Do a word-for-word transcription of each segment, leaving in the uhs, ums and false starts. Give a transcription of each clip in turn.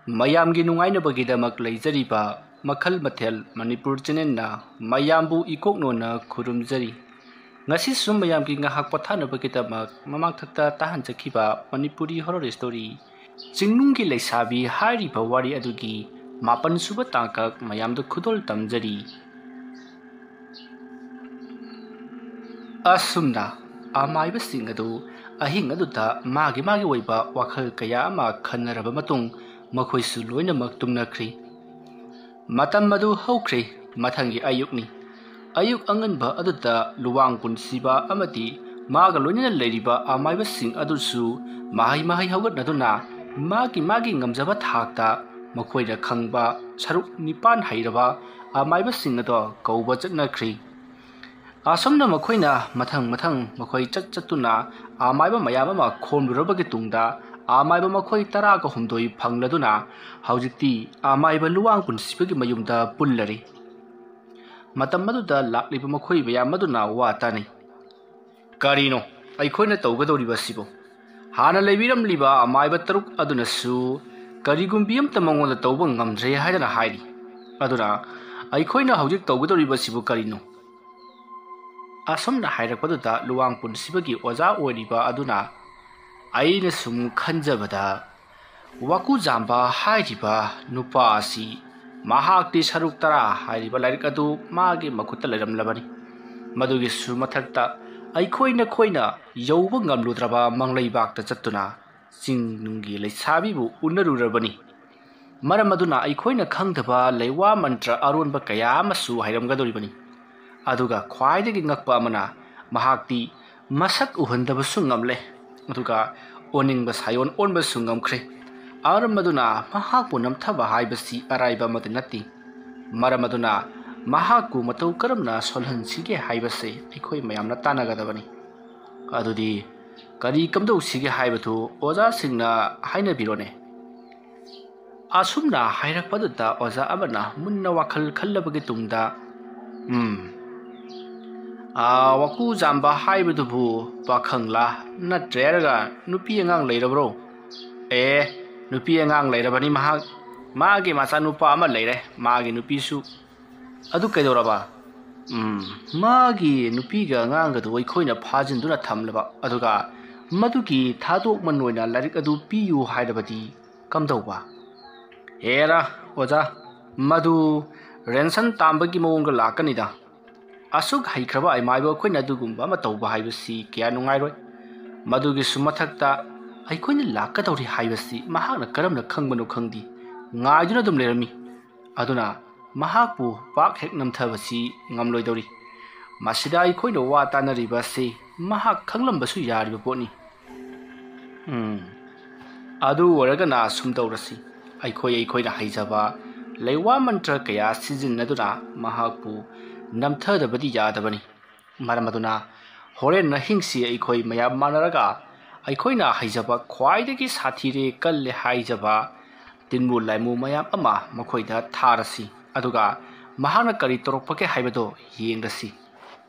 ꯃꯌꯥꯝꯒꯤ ꯅꯨꯡꯉꯥꯏꯅꯕꯒꯤꯗꯃꯛ ꯂꯩꯖꯔꯤꯕ ꯃꯈꯜ ꯃꯊꯦꯜ ꯃꯅꯤꯄꯨꯔ ꯆꯦꯅꯦꯜꯅ ꯃꯌꯥꯝꯕꯨ ꯏꯀꯣꯛꯅꯣꯅ ꯈꯨꯔꯨꯝꯖꯔꯤ꯫ ꯉꯁꯤꯁꯨ ꯃꯌꯥꯝꯒꯤ ꯉꯥꯏꯍꯥꯛ ꯄꯣꯊꯥꯅꯕꯒꯤꯗꯃꯛ ꯃꯃꯥꯡꯊꯛꯇ ꯇꯥꯍꯟꯖꯈꯤꯕ ꯃꯅꯤꯄꯨꯔꯤ ꯍꯣꯔꯔ ꯁ꯭ꯇꯣꯔꯤ ꯆꯤꯡꯅꯨꯡꯒꯤ ꯂꯩꯁꯥꯕꯤ ꯍꯥꯏꯔꯤꯕ ꯋꯥꯔꯤ ꯑꯗꯨꯒꯤ ꯃꯥꯄꯟ ꯁꯨꯕ ꯇꯥꯡꯀꯛ ꯃꯌꯥꯝꯗ ꯈꯨꯗꯣꯜ ꯇꯝꯖꯔꯤ꯫ ꯑꯁꯨꯝꯅ ꯑꯃꯥꯏꯕꯁꯤꯡ ꯑꯗꯨ ꯑꯍꯤꯡ ꯑꯗꯨꯗ ꯃꯥꯒꯤ ꯃꯥꯒꯤ ꯑꯣꯏꯕ ꯋꯥꯈꯜ ꯀꯌꯥ ꯑꯃ ꯈꯟꯅꯔꯕ ꯃꯇꯨꯡ ꯃꯈꯣꯏꯁꯨ ꯂꯣꯏꯅꯃꯛ ꯇꯨꯝꯅꯈ꯭ꯔꯤ꯫ ꯃꯇꯝ ꯑꯗꯨ ꯍꯧꯈ꯭ꯔꯦ꯫ ꯃꯊꯪꯒꯤ ꯑꯌꯨꯛꯅꯤ꯫ ꯑꯌꯨꯛ ꯑꯉꯟꯕ ꯑꯗꯨꯗ ꯂꯨꯋꯥꯡ ꯄꯨꯟꯁꯤꯕ ꯑꯃꯗꯤ ꯃꯥꯒ ꯂꯣꯏꯅꯅ ꯂꯩꯔꯤꯕ ꯑꯃꯥꯏꯕꯁꯤꯡ ꯑꯗꯨꯁꯨ ꯃꯍꯩ ꯃꯍꯩ ꯍꯧꯒꯠꯅꯗꯨꯅ ꯃꯥꯒꯤ ꯃꯥꯒꯤ ꯉꯝꯖꯕ ꯊꯥꯛꯇ ꯃꯈꯣꯏꯅ ꯈꯪꯕ ꯁꯔꯨꯛ ꯅꯤꯄꯥꯟ ꯍꯩꯔꯕ ꯑꯃꯥꯏꯕꯁꯤꯡ ꯑꯗꯣ ꯀꯧꯕ ꯆꯠꯅꯈ꯭ꯔꯤ꯫ ꯑꯁꯨꯝꯅ ꯃꯈꯣꯏꯅ ꯃꯊꯪ ꯃꯊꯪ ꯃꯈꯣꯏ ꯆꯠ ꯆꯠꯇꯨꯅ ꯑꯃꯥꯏꯕ ꯃꯌꯥꯝ ꯑꯃ ꯈꯣꯝꯂꯨꯔꯕꯒꯤ ꯇꯨꯡꯗ ꯑꯃꯥꯏꯕ ꯃꯈꯣꯏ ꯇꯔꯥꯒ ꯍꯨꯝꯗꯣꯏ ꯐꯪꯂꯗꯨꯅ ꯍꯧꯖꯤꯛꯇꯤ ꯑꯃꯥꯏꯕ ꯂꯨꯋꯥꯡ ꯄꯨꯟꯁꯤꯕꯒꯤ ꯃꯌꯨꯝꯗ ꯄꯨꯜꯂꯔꯤ꯫ ꯃꯇꯝ ꯑꯗꯨꯗ ꯂꯥꯛꯂꯤꯕ ꯃꯈꯣꯏ ꯃꯌꯥꯝ ꯑꯗꯨꯅ ꯋꯥ ꯇꯥꯅꯩ꯫ "ꯀꯔꯤꯅꯣ ꯑꯩꯈꯣꯏꯅ ꯇꯧꯒꯗꯧꯔꯤꯕꯁꯤꯕꯨ? ꯍꯥꯟꯅ ꯂꯩꯕꯤꯔꯝꯂꯤꯕ ꯑꯃꯥꯏꯕ ꯇꯔꯨꯛ ꯑꯗꯨꯅꯁꯨ ꯀꯔꯤꯒꯨꯝꯕꯤ ꯑꯃꯇ ꯃꯉꯣꯟꯗ ꯇꯧꯕ ꯉꯝꯗ꯭ꯔꯦ ꯍꯥꯏꯗꯅ ꯍꯥꯏꯔꯤ꯫ ꯑꯗꯨꯅ ꯑꯩꯈꯣꯏꯅ ꯍꯧꯖꯤꯛ ꯇꯧꯒꯗꯧꯔꯤꯕꯁꯤꯕꯨ ꯀꯔꯤꯅꯣ?" ꯑꯁꯨꯝꯅ ꯍꯥꯏꯔꯛꯄꯗꯨꯗ ꯂꯨꯋꯥꯡ ꯄꯨꯟꯁꯤꯕꯒꯤ ꯑꯣꯖꯥ ꯑꯣꯏꯔꯤꯕ ꯑꯗꯨꯅ, "ꯑꯩꯅ ꯁꯨꯝ ꯈꯟꯖꯕꯗ ꯋꯥꯀꯨꯖꯥꯝꯕ ꯍꯥꯏꯔꯤꯕ ꯅꯨꯄꯥ ꯑꯁꯤ ꯃꯍꯥꯛꯇꯤ ꯁꯔꯨꯛ ꯇꯔꯥ ꯍꯥꯏꯔꯤꯕ ꯂꯥꯏꯔꯤꯛ ꯑꯗꯨ ꯃꯥꯒꯤ ꯃꯈꯨꯠꯇ ꯂꯩꯔꯝꯂꯕꯅꯤ꯫ ꯃꯗꯨꯒꯤꯁꯨ ꯃꯊꯛꯇ ꯑꯩꯈꯣꯏ ꯅꯈꯣꯏꯅ ꯌꯧꯕ ꯉꯝꯂꯨꯗ꯭ꯔꯕ ꯃꯪꯂꯩꯕꯥꯛꯇ ꯆꯠꯇꯨꯅ ꯆꯤꯡ ꯅꯨꯡꯒꯤ ꯂꯩꯁꯥꯕꯤꯕꯨ ꯎꯅꯔꯨꯔꯕꯅꯤ꯫ ꯃꯔꯝ ꯑꯗꯨꯅ ꯑꯩꯈꯣꯏꯅ ꯈꯪꯗꯕ ꯂꯩꯋꯥ ꯃꯟꯇ꯭ꯔ ꯑꯔꯣꯟꯕ ꯀꯌꯥ ꯑꯃꯁꯨ ꯍꯩꯔꯝꯒꯗꯧꯔꯤꯕꯅꯤ꯫ ꯑꯗꯨꯒ ꯈ꯭ꯋꯥꯏꯗꯒꯤ ꯉꯛꯄ ꯑꯃꯅ, ꯃꯍꯥꯛꯇꯤ ꯃꯁꯛ ꯎꯍꯟꯗꯕꯁꯨ ꯉꯝꯂꯦ, ꯑꯗꯨꯒ ꯑꯣꯅꯤꯡꯕ ꯁꯥꯌꯣꯟ ꯑꯣꯟꯕꯁꯨ ꯉꯝꯈ꯭ꯔꯦ꯫ ꯃꯔꯝ ꯑꯗꯨꯅ ꯃꯍꯥꯛꯄꯨ ꯅꯝꯊꯕ ꯍꯥꯏꯕꯁꯤ ꯑꯔꯥꯏꯕ ꯑꯃꯗꯤ ꯅꯠꯇꯦ꯫ ꯃꯔꯝ ꯑꯗꯨꯅ ꯃꯍꯥꯛꯄꯨ ꯃꯇꯧ ꯀꯔꯝꯅ ꯁꯣꯜꯍꯟꯁꯤꯒꯦ ꯍꯥꯏꯕꯁꯦ ꯑꯩꯈꯣꯏ ꯃꯌꯥꯝꯅ ꯇꯥꯟꯅꯒꯗꯕꯅꯤ꯫ ꯑꯗꯨꯗꯤ ꯀꯔꯤ ꯀꯝꯗꯧꯁꯤꯒꯦ ꯍꯥꯏꯕꯗꯨ ꯑꯣꯖꯥꯁꯤꯡꯅ ꯍꯥꯏꯅꯕꯤꯔꯣꯅꯦ?" ꯑꯁꯨꯝꯅ ꯍꯥꯏꯔꯛꯄꯗꯨꯗ ꯑꯣꯖꯥ ꯑꯃꯅ ꯃꯨꯟꯅ ꯋꯥꯈꯜ ꯈꯜꯂꯕꯒꯤ ꯇꯨꯡꯗ, "ꯎꯝ, ꯑꯥ, ꯋꯥꯀꯨ ꯖꯥꯝꯕ ꯍꯥꯏꯕꯗꯨꯕꯨ ꯄꯥꯈꯪꯂꯥ? ꯅꯠꯇ꯭ꯔꯒ ꯅꯨꯄꯤ ꯑꯉꯥꯡ ꯂꯩꯔꯕ꯭ꯔꯣ? ꯑꯦ, ꯅꯨꯄꯤ ꯑꯉꯥꯡ ꯂꯩꯔꯕꯅꯤ ꯃꯍꯥꯛ꯫ ꯃꯥꯒꯤ ꯃꯆꯥꯅꯨꯄꯥ ꯑꯃ ꯂꯩꯔꯦ, ꯃꯥꯒꯤ ꯅꯨꯄꯤꯁꯨ꯫ ꯑꯗꯨ ꯀꯩꯗꯧꯔꯕ? ꯎꯝ, ꯃꯥꯒꯤ ꯅꯨꯄꯤꯒ ꯑꯉꯥꯡꯒꯗꯨ ꯑꯩꯈꯣꯏꯅ ꯐꯥꯖꯤꯟꯗꯨꯅ ꯊꯝꯂꯕ, ꯑꯗꯨꯒ ꯃꯗꯨꯒꯤ ꯊꯥꯗꯣꯛꯃꯟ ꯑꯣꯏꯅ ꯂꯥꯏꯔꯤꯛ ꯑꯗꯨ ꯄꯤꯌꯨ ꯍꯥꯏꯔꯕꯗꯤ ꯀꯝꯗꯧꯕ? ꯍꯦꯔꯥ, ꯑꯣꯖꯥ, ꯃꯗꯨ ꯔꯦꯟꯁꯟ ꯇꯥꯝꯕꯒꯤ ꯃꯑꯣꯡꯗ ꯂꯥꯛꯀꯅꯤꯗ꯫ ꯑꯁꯨꯛ ꯍꯩꯈ꯭ꯔꯕ ꯑꯃꯥꯏꯕ ꯑꯩꯈꯣꯏꯅ ꯑꯗꯨꯒꯨꯝꯕ ꯑꯃ ꯇꯧꯕ ꯍꯥꯏꯕꯁꯤ ꯀꯌꯥ ꯅꯨꯡꯉꯥꯏꯔꯣꯏ꯫ ꯃꯗꯨꯒꯤꯁꯨ ꯃꯊꯛꯇ ꯑꯩꯈꯣꯏꯅ ꯂꯥꯛꯀꯗꯧꯔꯤ ꯍꯥꯏꯕꯁꯤ ꯃꯍꯥꯛꯅ ꯀꯔꯝꯅ ꯈꯪꯕꯅꯣ ꯈꯪꯗꯦ, ꯉꯥꯏꯗꯨꯅ ꯑꯗꯨꯝ ꯂꯩꯔꯝꯃꯤ꯫ ꯑꯗꯨꯅ ꯃꯍꯥꯛꯄꯨ ꯄꯥꯛ ꯍꯦꯛ ꯅꯝꯊꯕꯁꯤ ꯉꯝꯂꯣꯏꯗꯧꯔꯤ꯫ ꯃꯁꯤꯗ ꯑꯩꯈꯣꯏꯅ ꯋꯥ ꯇꯥꯅꯔꯤꯕ ꯑꯁꯤ ꯃꯍꯥꯛ ꯈꯪꯂꯝꯕꯁꯨ ꯌꯥꯔꯤꯕ ꯄꯣꯠꯅꯤ꯫ ꯎꯝ, ꯑꯗꯨ ꯑꯣꯏꯔꯒꯅ ꯁꯨꯝ ꯇꯧꯔꯁꯤ꯫ ꯑꯩꯈꯣꯏ ꯑꯩꯈꯣꯏꯅ ꯍꯩꯖꯕ ꯂꯩꯋꯥ ꯃꯟꯇ꯭ꯔ ꯀꯌꯥ ꯁꯤꯖꯤꯟꯅꯗꯨꯅ ꯃꯍꯥꯛꯄꯨ ꯅꯝꯊꯗꯕꯗꯤ ꯌꯥꯗꯕꯅꯤ꯫ ꯃꯔꯝ ꯑꯗꯨꯅ ꯍꯣꯔꯦꯟ ꯑꯍꯤꯡꯁꯤ ꯑꯩꯈꯣꯏ ꯃꯌꯥꯝ ꯃꯥꯟꯅꯔꯒ ꯑꯩꯈꯣꯏꯅ ꯍꯩꯖꯕ ꯈ꯭ꯋꯥꯏꯗꯒꯤ ꯁꯥꯊꯤꯔꯦ, ꯀꯜꯂꯦ ꯍꯥꯏꯖꯕ ꯇꯤꯟꯃꯨ ꯂꯥꯏꯃꯨ ꯃꯌꯥꯝ ꯑꯃ ꯃꯈꯣꯏꯗ ꯊꯥꯔꯁꯤ꯫ ꯑꯗꯨꯒ ꯃꯍꯥꯛꯅ ꯀꯔꯤ ꯇꯧꯔꯛꯄꯒꯦ ꯍꯥꯏꯕꯗꯣ ꯌꯦꯡꯂꯁꯤ꯫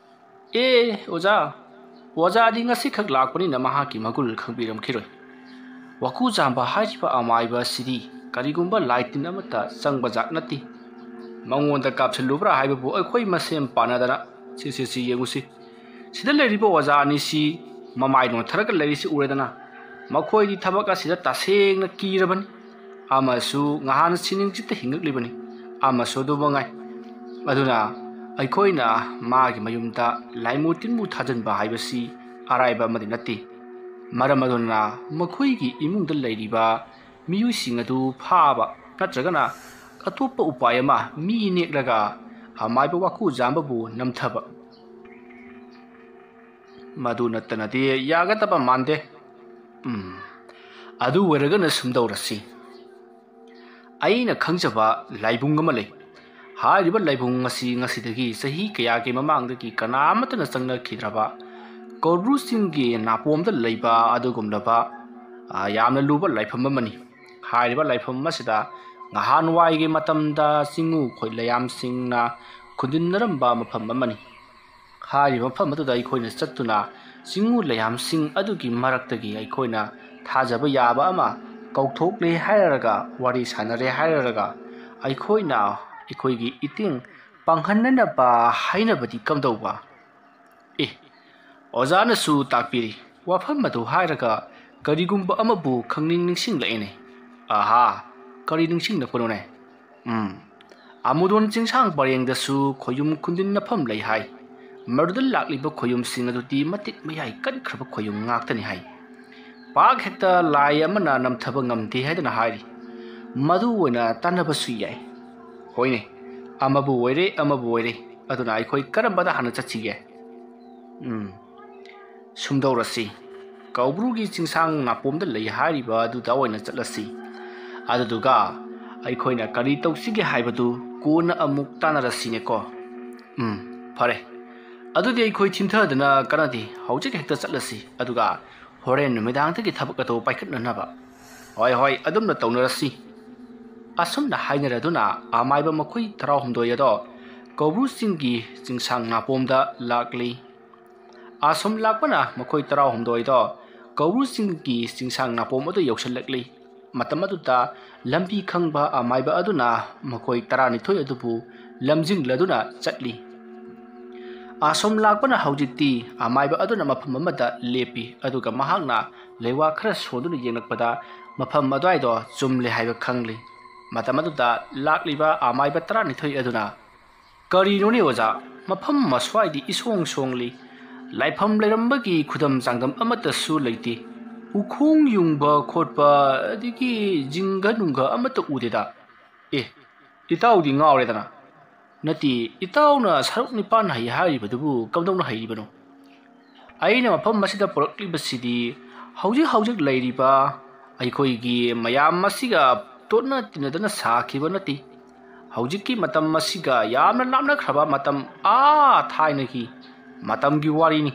ꯑꯦ, ꯑꯣꯖꯥ, ꯑꯣꯖꯥꯗꯤ ꯉꯁꯤꯈꯛ ꯂꯥꯛꯄꯅꯤꯅ ꯃꯍꯥꯛꯀꯤ ꯃꯒꯨꯟ ꯈꯪꯕꯤꯔꯝꯈꯤꯔꯣꯏ꯫ ꯋꯥꯀꯨ ꯆꯥꯝꯕ ꯍꯥꯏꯔꯤꯕ ꯑꯃꯥꯏꯕ ꯑꯁꯤꯗꯤ ꯀꯔꯤꯒꯨꯝꯕ ꯂꯥꯏ ꯇꯤꯟ ꯑꯃꯠꯇ ꯆꯪꯕ ꯖꯥꯠ ꯅꯠꯇꯦ꯫ ꯃꯉꯣꯟꯗ ꯀꯥꯞꯁꯤꯜꯂꯨꯕ꯭ꯔꯥ ꯍꯥꯏꯕꯕꯨ ꯑꯩꯈꯣꯏ ꯃꯁꯦꯟ ꯄꯥꯟꯅꯗꯅ, ꯁꯤ, ꯁꯤ, ꯁꯤ ꯌꯦꯡꯉꯨꯁꯤ꯫ ꯁꯤꯗ ꯂꯩꯔꯤꯕ ꯑꯣꯖꯥ ꯑꯅꯤꯁꯤ ꯃꯃꯥꯏ ꯅꯣꯟꯊꯔꯒ ꯂꯩꯔꯤꯁꯤ ꯎꯔꯦꯗꯅ꯫ ꯃꯈꯣꯏꯗꯤ ꯊꯕꯛ ꯑꯁꯤꯗ ꯇꯁꯦꯡꯅ ꯀꯤꯔꯕꯅꯤ꯫ ꯑꯃꯁꯨ ꯉꯍꯥꯟ ꯁꯤꯅꯤꯡꯆꯤꯠꯇ ꯍꯤꯡꯉꯛꯂꯤꯕꯅꯤ, ꯑꯃꯁꯨ ꯑꯗꯨ ꯃꯉꯥꯏ꯫ ꯑꯗꯨꯅ ꯑꯩꯈꯣꯏꯅ ꯃꯥꯒꯤ ꯃꯌꯨꯝꯗ ꯂꯥꯏꯃꯨ ꯇꯤꯟꯃꯨ ꯊꯥꯖꯤꯟꯕ ꯍꯥꯏꯕꯁꯤ ꯑꯔꯥꯏꯕ ꯑꯃꯗꯤ ꯅꯠꯇꯦ꯫ ꯃꯔꯝ ꯑꯗꯨꯅ ꯃꯈꯣꯏꯒꯤ ꯏꯃꯨꯡꯗ ꯂꯩꯔꯤꯕ ꯃꯤꯑꯣꯏꯁꯤꯡ ꯑꯗꯨ ꯐꯥꯕ ꯅꯠꯇ꯭ꯔꯒꯅ ꯑꯇꯣꯞꯄ ꯎꯄꯥꯏ ꯑꯃ, ꯃꯤ ꯅꯦꯛꯂꯒ ꯑꯃꯥꯏꯕ ꯋꯥꯀꯨ ꯖꯥꯝꯕꯕꯨ ꯅꯝꯊꯕ, ꯃꯗꯨ ꯅꯠꯇꯅꯗꯤ ꯌꯥꯒꯗꯕ ꯃꯥꯟꯗꯦ꯫ ꯎꯝ, ꯑꯗꯨ ꯑꯣꯏꯔꯒꯅ ꯁꯨꯝꯗꯧꯔꯁꯤ꯫ ꯑꯩꯅ ꯈꯪꯖꯕ ꯂꯥꯏꯕꯨꯡ ꯑꯃ ꯂꯩ꯫ ꯍꯥꯏꯔꯤꯕ ꯂꯥꯏꯕꯨꯡ ꯑꯁꯤ ꯉꯁꯤꯗꯒꯤ ꯆꯍꯤ ꯀꯌꯥꯒꯤ ꯃꯃꯥꯡꯗꯒꯤ ꯀꯅꯥ ꯑꯃꯠꯇꯅ ꯆꯪꯅꯈꯤꯗ꯭ꯔꯕ ꯀꯧꯕ꯭ꯔꯨꯁꯤꯡꯒꯤ ꯅꯥꯄꯣꯝꯗ ꯂꯩꯕ ꯑꯗꯨꯒꯨꯝꯂꯕ, ꯑ, ꯌꯥꯝꯅ ꯂꯨꯕ ꯂꯥꯏꯐꯝ ꯑꯃꯅꯤ꯫ ꯍꯥꯏꯔꯤꯕ ꯂꯥꯏꯐꯝ ꯑꯁꯤꯗ ꯉꯍꯥꯟꯋꯥꯏꯒꯤ ꯃꯇꯝꯗ ꯆꯤꯡꯉꯨ ꯈꯣꯏ ꯂꯩꯌꯥꯝꯁꯤꯡꯅ ꯈꯨꯟꯗꯤꯟꯅꯔꯝꯕ ꯃꯐꯝ ꯑꯃꯅꯤ꯫ ꯍꯥꯏꯔꯤꯕ ꯃꯐꯝ ꯑꯗꯨꯗ ꯑꯩꯈꯣꯏꯅ ꯆꯠꯇꯨꯅ ꯆꯤꯡꯉꯨ ꯂꯩꯌꯥꯝꯁꯤꯡ ꯑꯗꯨꯒꯤ ꯃꯔꯛꯇꯒꯤ ꯑꯩꯈꯣꯏꯅ ꯊꯥꯖꯕ ꯌꯥꯕ ꯑꯃ ꯀꯧꯊꯣꯛꯂꯦ ꯍꯥꯏꯔꯒ, ꯋꯥꯔꯤ ꯁꯥꯟꯅꯔꯦ ꯍꯥꯏꯔꯒ, ꯑꯩꯈꯣꯏꯅ ꯑꯩꯈꯣꯏꯒꯤ ꯏꯇꯤꯡ ꯄꯥꯡꯍꯟꯅꯅꯕ ꯍꯥꯏꯅꯕꯗꯤ ꯀꯝꯗꯧꯕ? ꯑꯦ, ꯑꯣꯖꯥꯅꯁꯨ ꯇꯥꯛꯄꯤꯔꯤ꯫ ꯋꯥꯐꯝ ꯑꯗꯨ ꯍꯥꯏꯔꯒ ꯀꯔꯤꯒꯨꯝꯕ ꯑꯃꯕꯨ ꯈꯪꯅꯤꯡ ꯅꯤꯡꯁꯤꯡꯂꯛꯑꯦꯅꯦ꯫ ꯑꯍꯥ, ꯀꯔꯤ ꯅꯤꯡꯁꯤꯡꯂꯛꯄꯅꯣꯅꯦ? ꯎꯝ, ꯑꯃꯨꯗꯣꯟ ꯆꯤꯡꯁꯥꯡ ꯄꯔꯦꯡꯗꯁꯨ ꯈꯣꯌꯨꯝ ꯈꯨꯟꯗꯤꯟꯅꯐꯝ ꯂꯩ ꯍꯥꯏ꯫ ꯃꯗꯨꯗ ꯂꯥꯛꯂꯤꯕ ꯈꯣꯌꯨꯝꯁꯤꯡ ꯑꯗꯨꯗꯤ ꯃꯇꯤꯛ ꯃꯌꯥꯏ ꯀꯟꯈ꯭ꯔꯕ ꯈꯣꯌꯨꯝ ꯉꯥꯛꯇꯅꯤ ꯍꯥꯏ꯫ ꯄꯥꯛ ꯍꯦꯛꯇ ꯂꯥꯏ ꯑꯃꯅ ꯅꯝꯊꯕ ꯉꯝꯗꯦ ꯍꯥꯏꯗꯅ ꯍꯥꯏꯔꯤ꯫ ꯃꯗꯨ ꯑꯣꯏꯅ ꯇꯥꯟꯅꯕꯁꯨ ꯌꯥꯏ꯫ ꯍꯣꯏꯅꯦ, ꯑꯃꯕꯨ ꯑꯣꯏꯔꯦ, ꯑꯃꯕꯨ ꯑꯣꯏꯔꯦ, ꯑꯗꯨꯅ ꯑꯩꯈꯣꯏ ꯀꯔꯝꯕꯗ ꯍꯥꯟꯅ ꯆꯠꯁꯤꯒꯦ? ꯎꯝ, ꯁꯨꯝꯗꯧꯔꯁꯤ, ꯀꯧꯕ꯭ꯔꯨꯒꯤ ꯆꯤꯡꯁꯥꯡ ꯅꯥꯄꯣꯝꯗ ꯂꯩ ꯍꯥꯏꯔꯤꯕ ꯑꯗꯨꯗ ꯑꯣꯏꯅ ꯆꯠꯂꯁꯤ꯫ ꯑꯗꯨꯗꯨꯒ ꯑꯩꯈꯣꯏꯅ ꯀꯔꯤ ꯇꯧꯁꯤꯒꯦ ꯍꯥꯏꯕꯗꯨ ꯀꯣꯟꯅ ꯑꯃꯨꯛ ꯇꯥꯟꯅꯔꯁꯤꯅꯦꯀꯣ꯫ ꯎꯝ, ꯐꯔꯦ꯫ ꯑꯗꯨꯗꯤ ꯑꯩꯈꯣꯏ ꯊꯤꯟꯊꯗꯅ ꯀꯥꯟꯅꯗꯦ, ꯍꯧꯖꯤꯛ ꯍꯦꯛꯇ ꯆꯠꯂꯁꯤ, ꯑꯗꯨꯒ ꯍꯣꯔꯦꯟ ꯅꯨꯃꯤꯗꯥꯡꯗꯒꯤ ꯊꯕꯛ ꯑꯗꯨ ꯄꯥꯏꯈꯠꯅꯅꯕ꯫ ꯍꯣꯏ, ꯍꯣꯏ, ꯑꯗꯨꯝꯅ ꯇꯧꯅꯔꯁꯤ꯫ ꯑꯁꯨꯝꯅ ꯍꯥꯏꯅꯔꯗꯨꯅ ꯑꯃꯥꯏꯕ ꯃꯈꯣꯏ ꯇꯔꯥꯍꯨꯝꯗꯣꯏ ꯑꯗꯣ ꯀꯧꯕ꯭ꯔꯨ ꯆꯤꯡꯒꯤ ꯆꯤꯡꯁꯥꯡ ꯅꯥꯄꯣꯝꯗ ꯂꯥꯛꯂꯤ꯫ ꯑꯁꯨꯝ ꯂꯥꯛꯄꯅ ꯃꯈꯣꯏ ꯇꯔꯥꯍꯨꯝꯗꯣꯏꯗꯣ ꯀꯧꯕ꯭ꯔꯨ ꯆꯤꯡꯒꯤ ꯆꯤꯡꯁꯥꯡ ꯅꯥꯄꯣꯝ ꯑꯗꯨ ꯌꯧꯁꯤꯜꯂꯛꯂꯤ꯫ ꯃꯇꯝ ꯑꯗꯨꯗ ꯂꯝꯕꯤ ꯈꯪꯕ ꯑꯃꯥꯏꯕ ꯑꯗꯨꯅ ꯃꯈꯣꯏ ꯇꯔꯥꯅꯤꯊꯣꯏ ꯑꯗꯨꯕꯨ ꯂꯝꯖꯤꯡꯂꯗꯨꯅ ꯆꯠꯂꯤ꯫ ꯑꯁꯣꯝ ꯂꯥꯛꯄꯅ ꯍꯧꯖꯤꯛꯇꯤ ꯑꯃꯥꯏꯕ ꯑꯗꯨꯅ ꯃꯐꯝ ꯑꯃꯗ ꯂꯦꯞꯄꯤ, ꯑꯗꯨꯒ ꯃꯍꯥꯛꯅ ꯂꯩꯋꯥ ꯈꯔ ꯁꯣꯟꯗꯨꯅ ꯌꯦꯡꯂꯛꯄꯗ ꯃꯐꯝ ꯑꯗꯨꯋꯥꯏꯗꯣ ꯆꯨꯝꯂꯦ ꯍꯥꯏꯕ ꯈꯪꯂꯤ꯫ ꯃꯇꯝ ꯑꯗꯨꯗ ꯂꯥꯛꯂꯤꯕ ꯑꯃꯥꯏꯕ ꯇꯔꯥꯅꯤꯊꯣꯏ ꯑꯗꯨꯅ, "ꯀꯔꯤꯅꯣꯅꯦ ꯑꯣꯖꯥ, ꯃꯐꯝ ꯑꯁ꯭ꯋꯥꯏꯗꯤ ꯏꯁꯣꯡ ꯁꯣꯡꯂꯤ, ꯂꯥꯏꯐꯝ ꯂꯩꯔꯝꯕꯒꯤ ꯈꯨꯗꯝ ꯆꯥꯡꯗꯝ ꯑꯃꯠꯇꯁꯨ ꯂꯩꯇꯦ, ꯎꯈꯣꯡ ꯌꯨꯡꯕ ꯈꯣꯠꯄ ꯑꯗꯒꯤ ꯖꯤꯡꯒ ꯅꯨꯡꯒ ꯑꯃꯠꯇ ꯎꯗꯦꯗ"? ꯑꯦ, ꯏꯇꯥꯎꯗꯤ ꯉꯥꯎꯔꯦꯗꯅ꯫ ꯅꯠꯇꯦ, ꯏꯇꯥꯎꯅ ꯁꯔꯨꯛ ꯅꯤꯄꯥꯟ ꯍꯩ ꯍꯥꯏꯔꯤꯕꯗꯨꯕꯨ ꯀꯝꯗꯧꯅ ꯍꯩꯔꯤꯕꯅꯣ? ꯑꯩꯅ ꯃꯐꯝ ꯑꯁꯤꯗ ꯄꯨꯔꯛꯂꯤꯕꯁꯤꯗꯤ ꯍꯧꯖꯤꯛ ꯍꯧꯖꯤꯛ ꯂꯩꯔꯤꯕ ꯑꯩꯈꯣꯏꯒꯤ ꯃꯌꯥꯝ ꯑꯁꯤꯒ ꯇꯣꯠꯅ ꯇꯤꯟꯅꯗꯅ ꯁꯥꯈꯤꯕ ꯅꯠꯇꯦ꯫ ꯍꯧꯖꯤꯛꯀꯤ ꯃꯇꯝ ꯑꯁꯤꯒ ꯌꯥꯝꯅ ꯂꯥꯞꯅꯈ꯭ꯔꯕ ꯃꯇꯝ, ꯑꯥ ꯊꯥꯏꯅꯒꯤ ꯃꯇꯝꯒꯤ ꯋꯥꯔꯤꯅꯤ꯫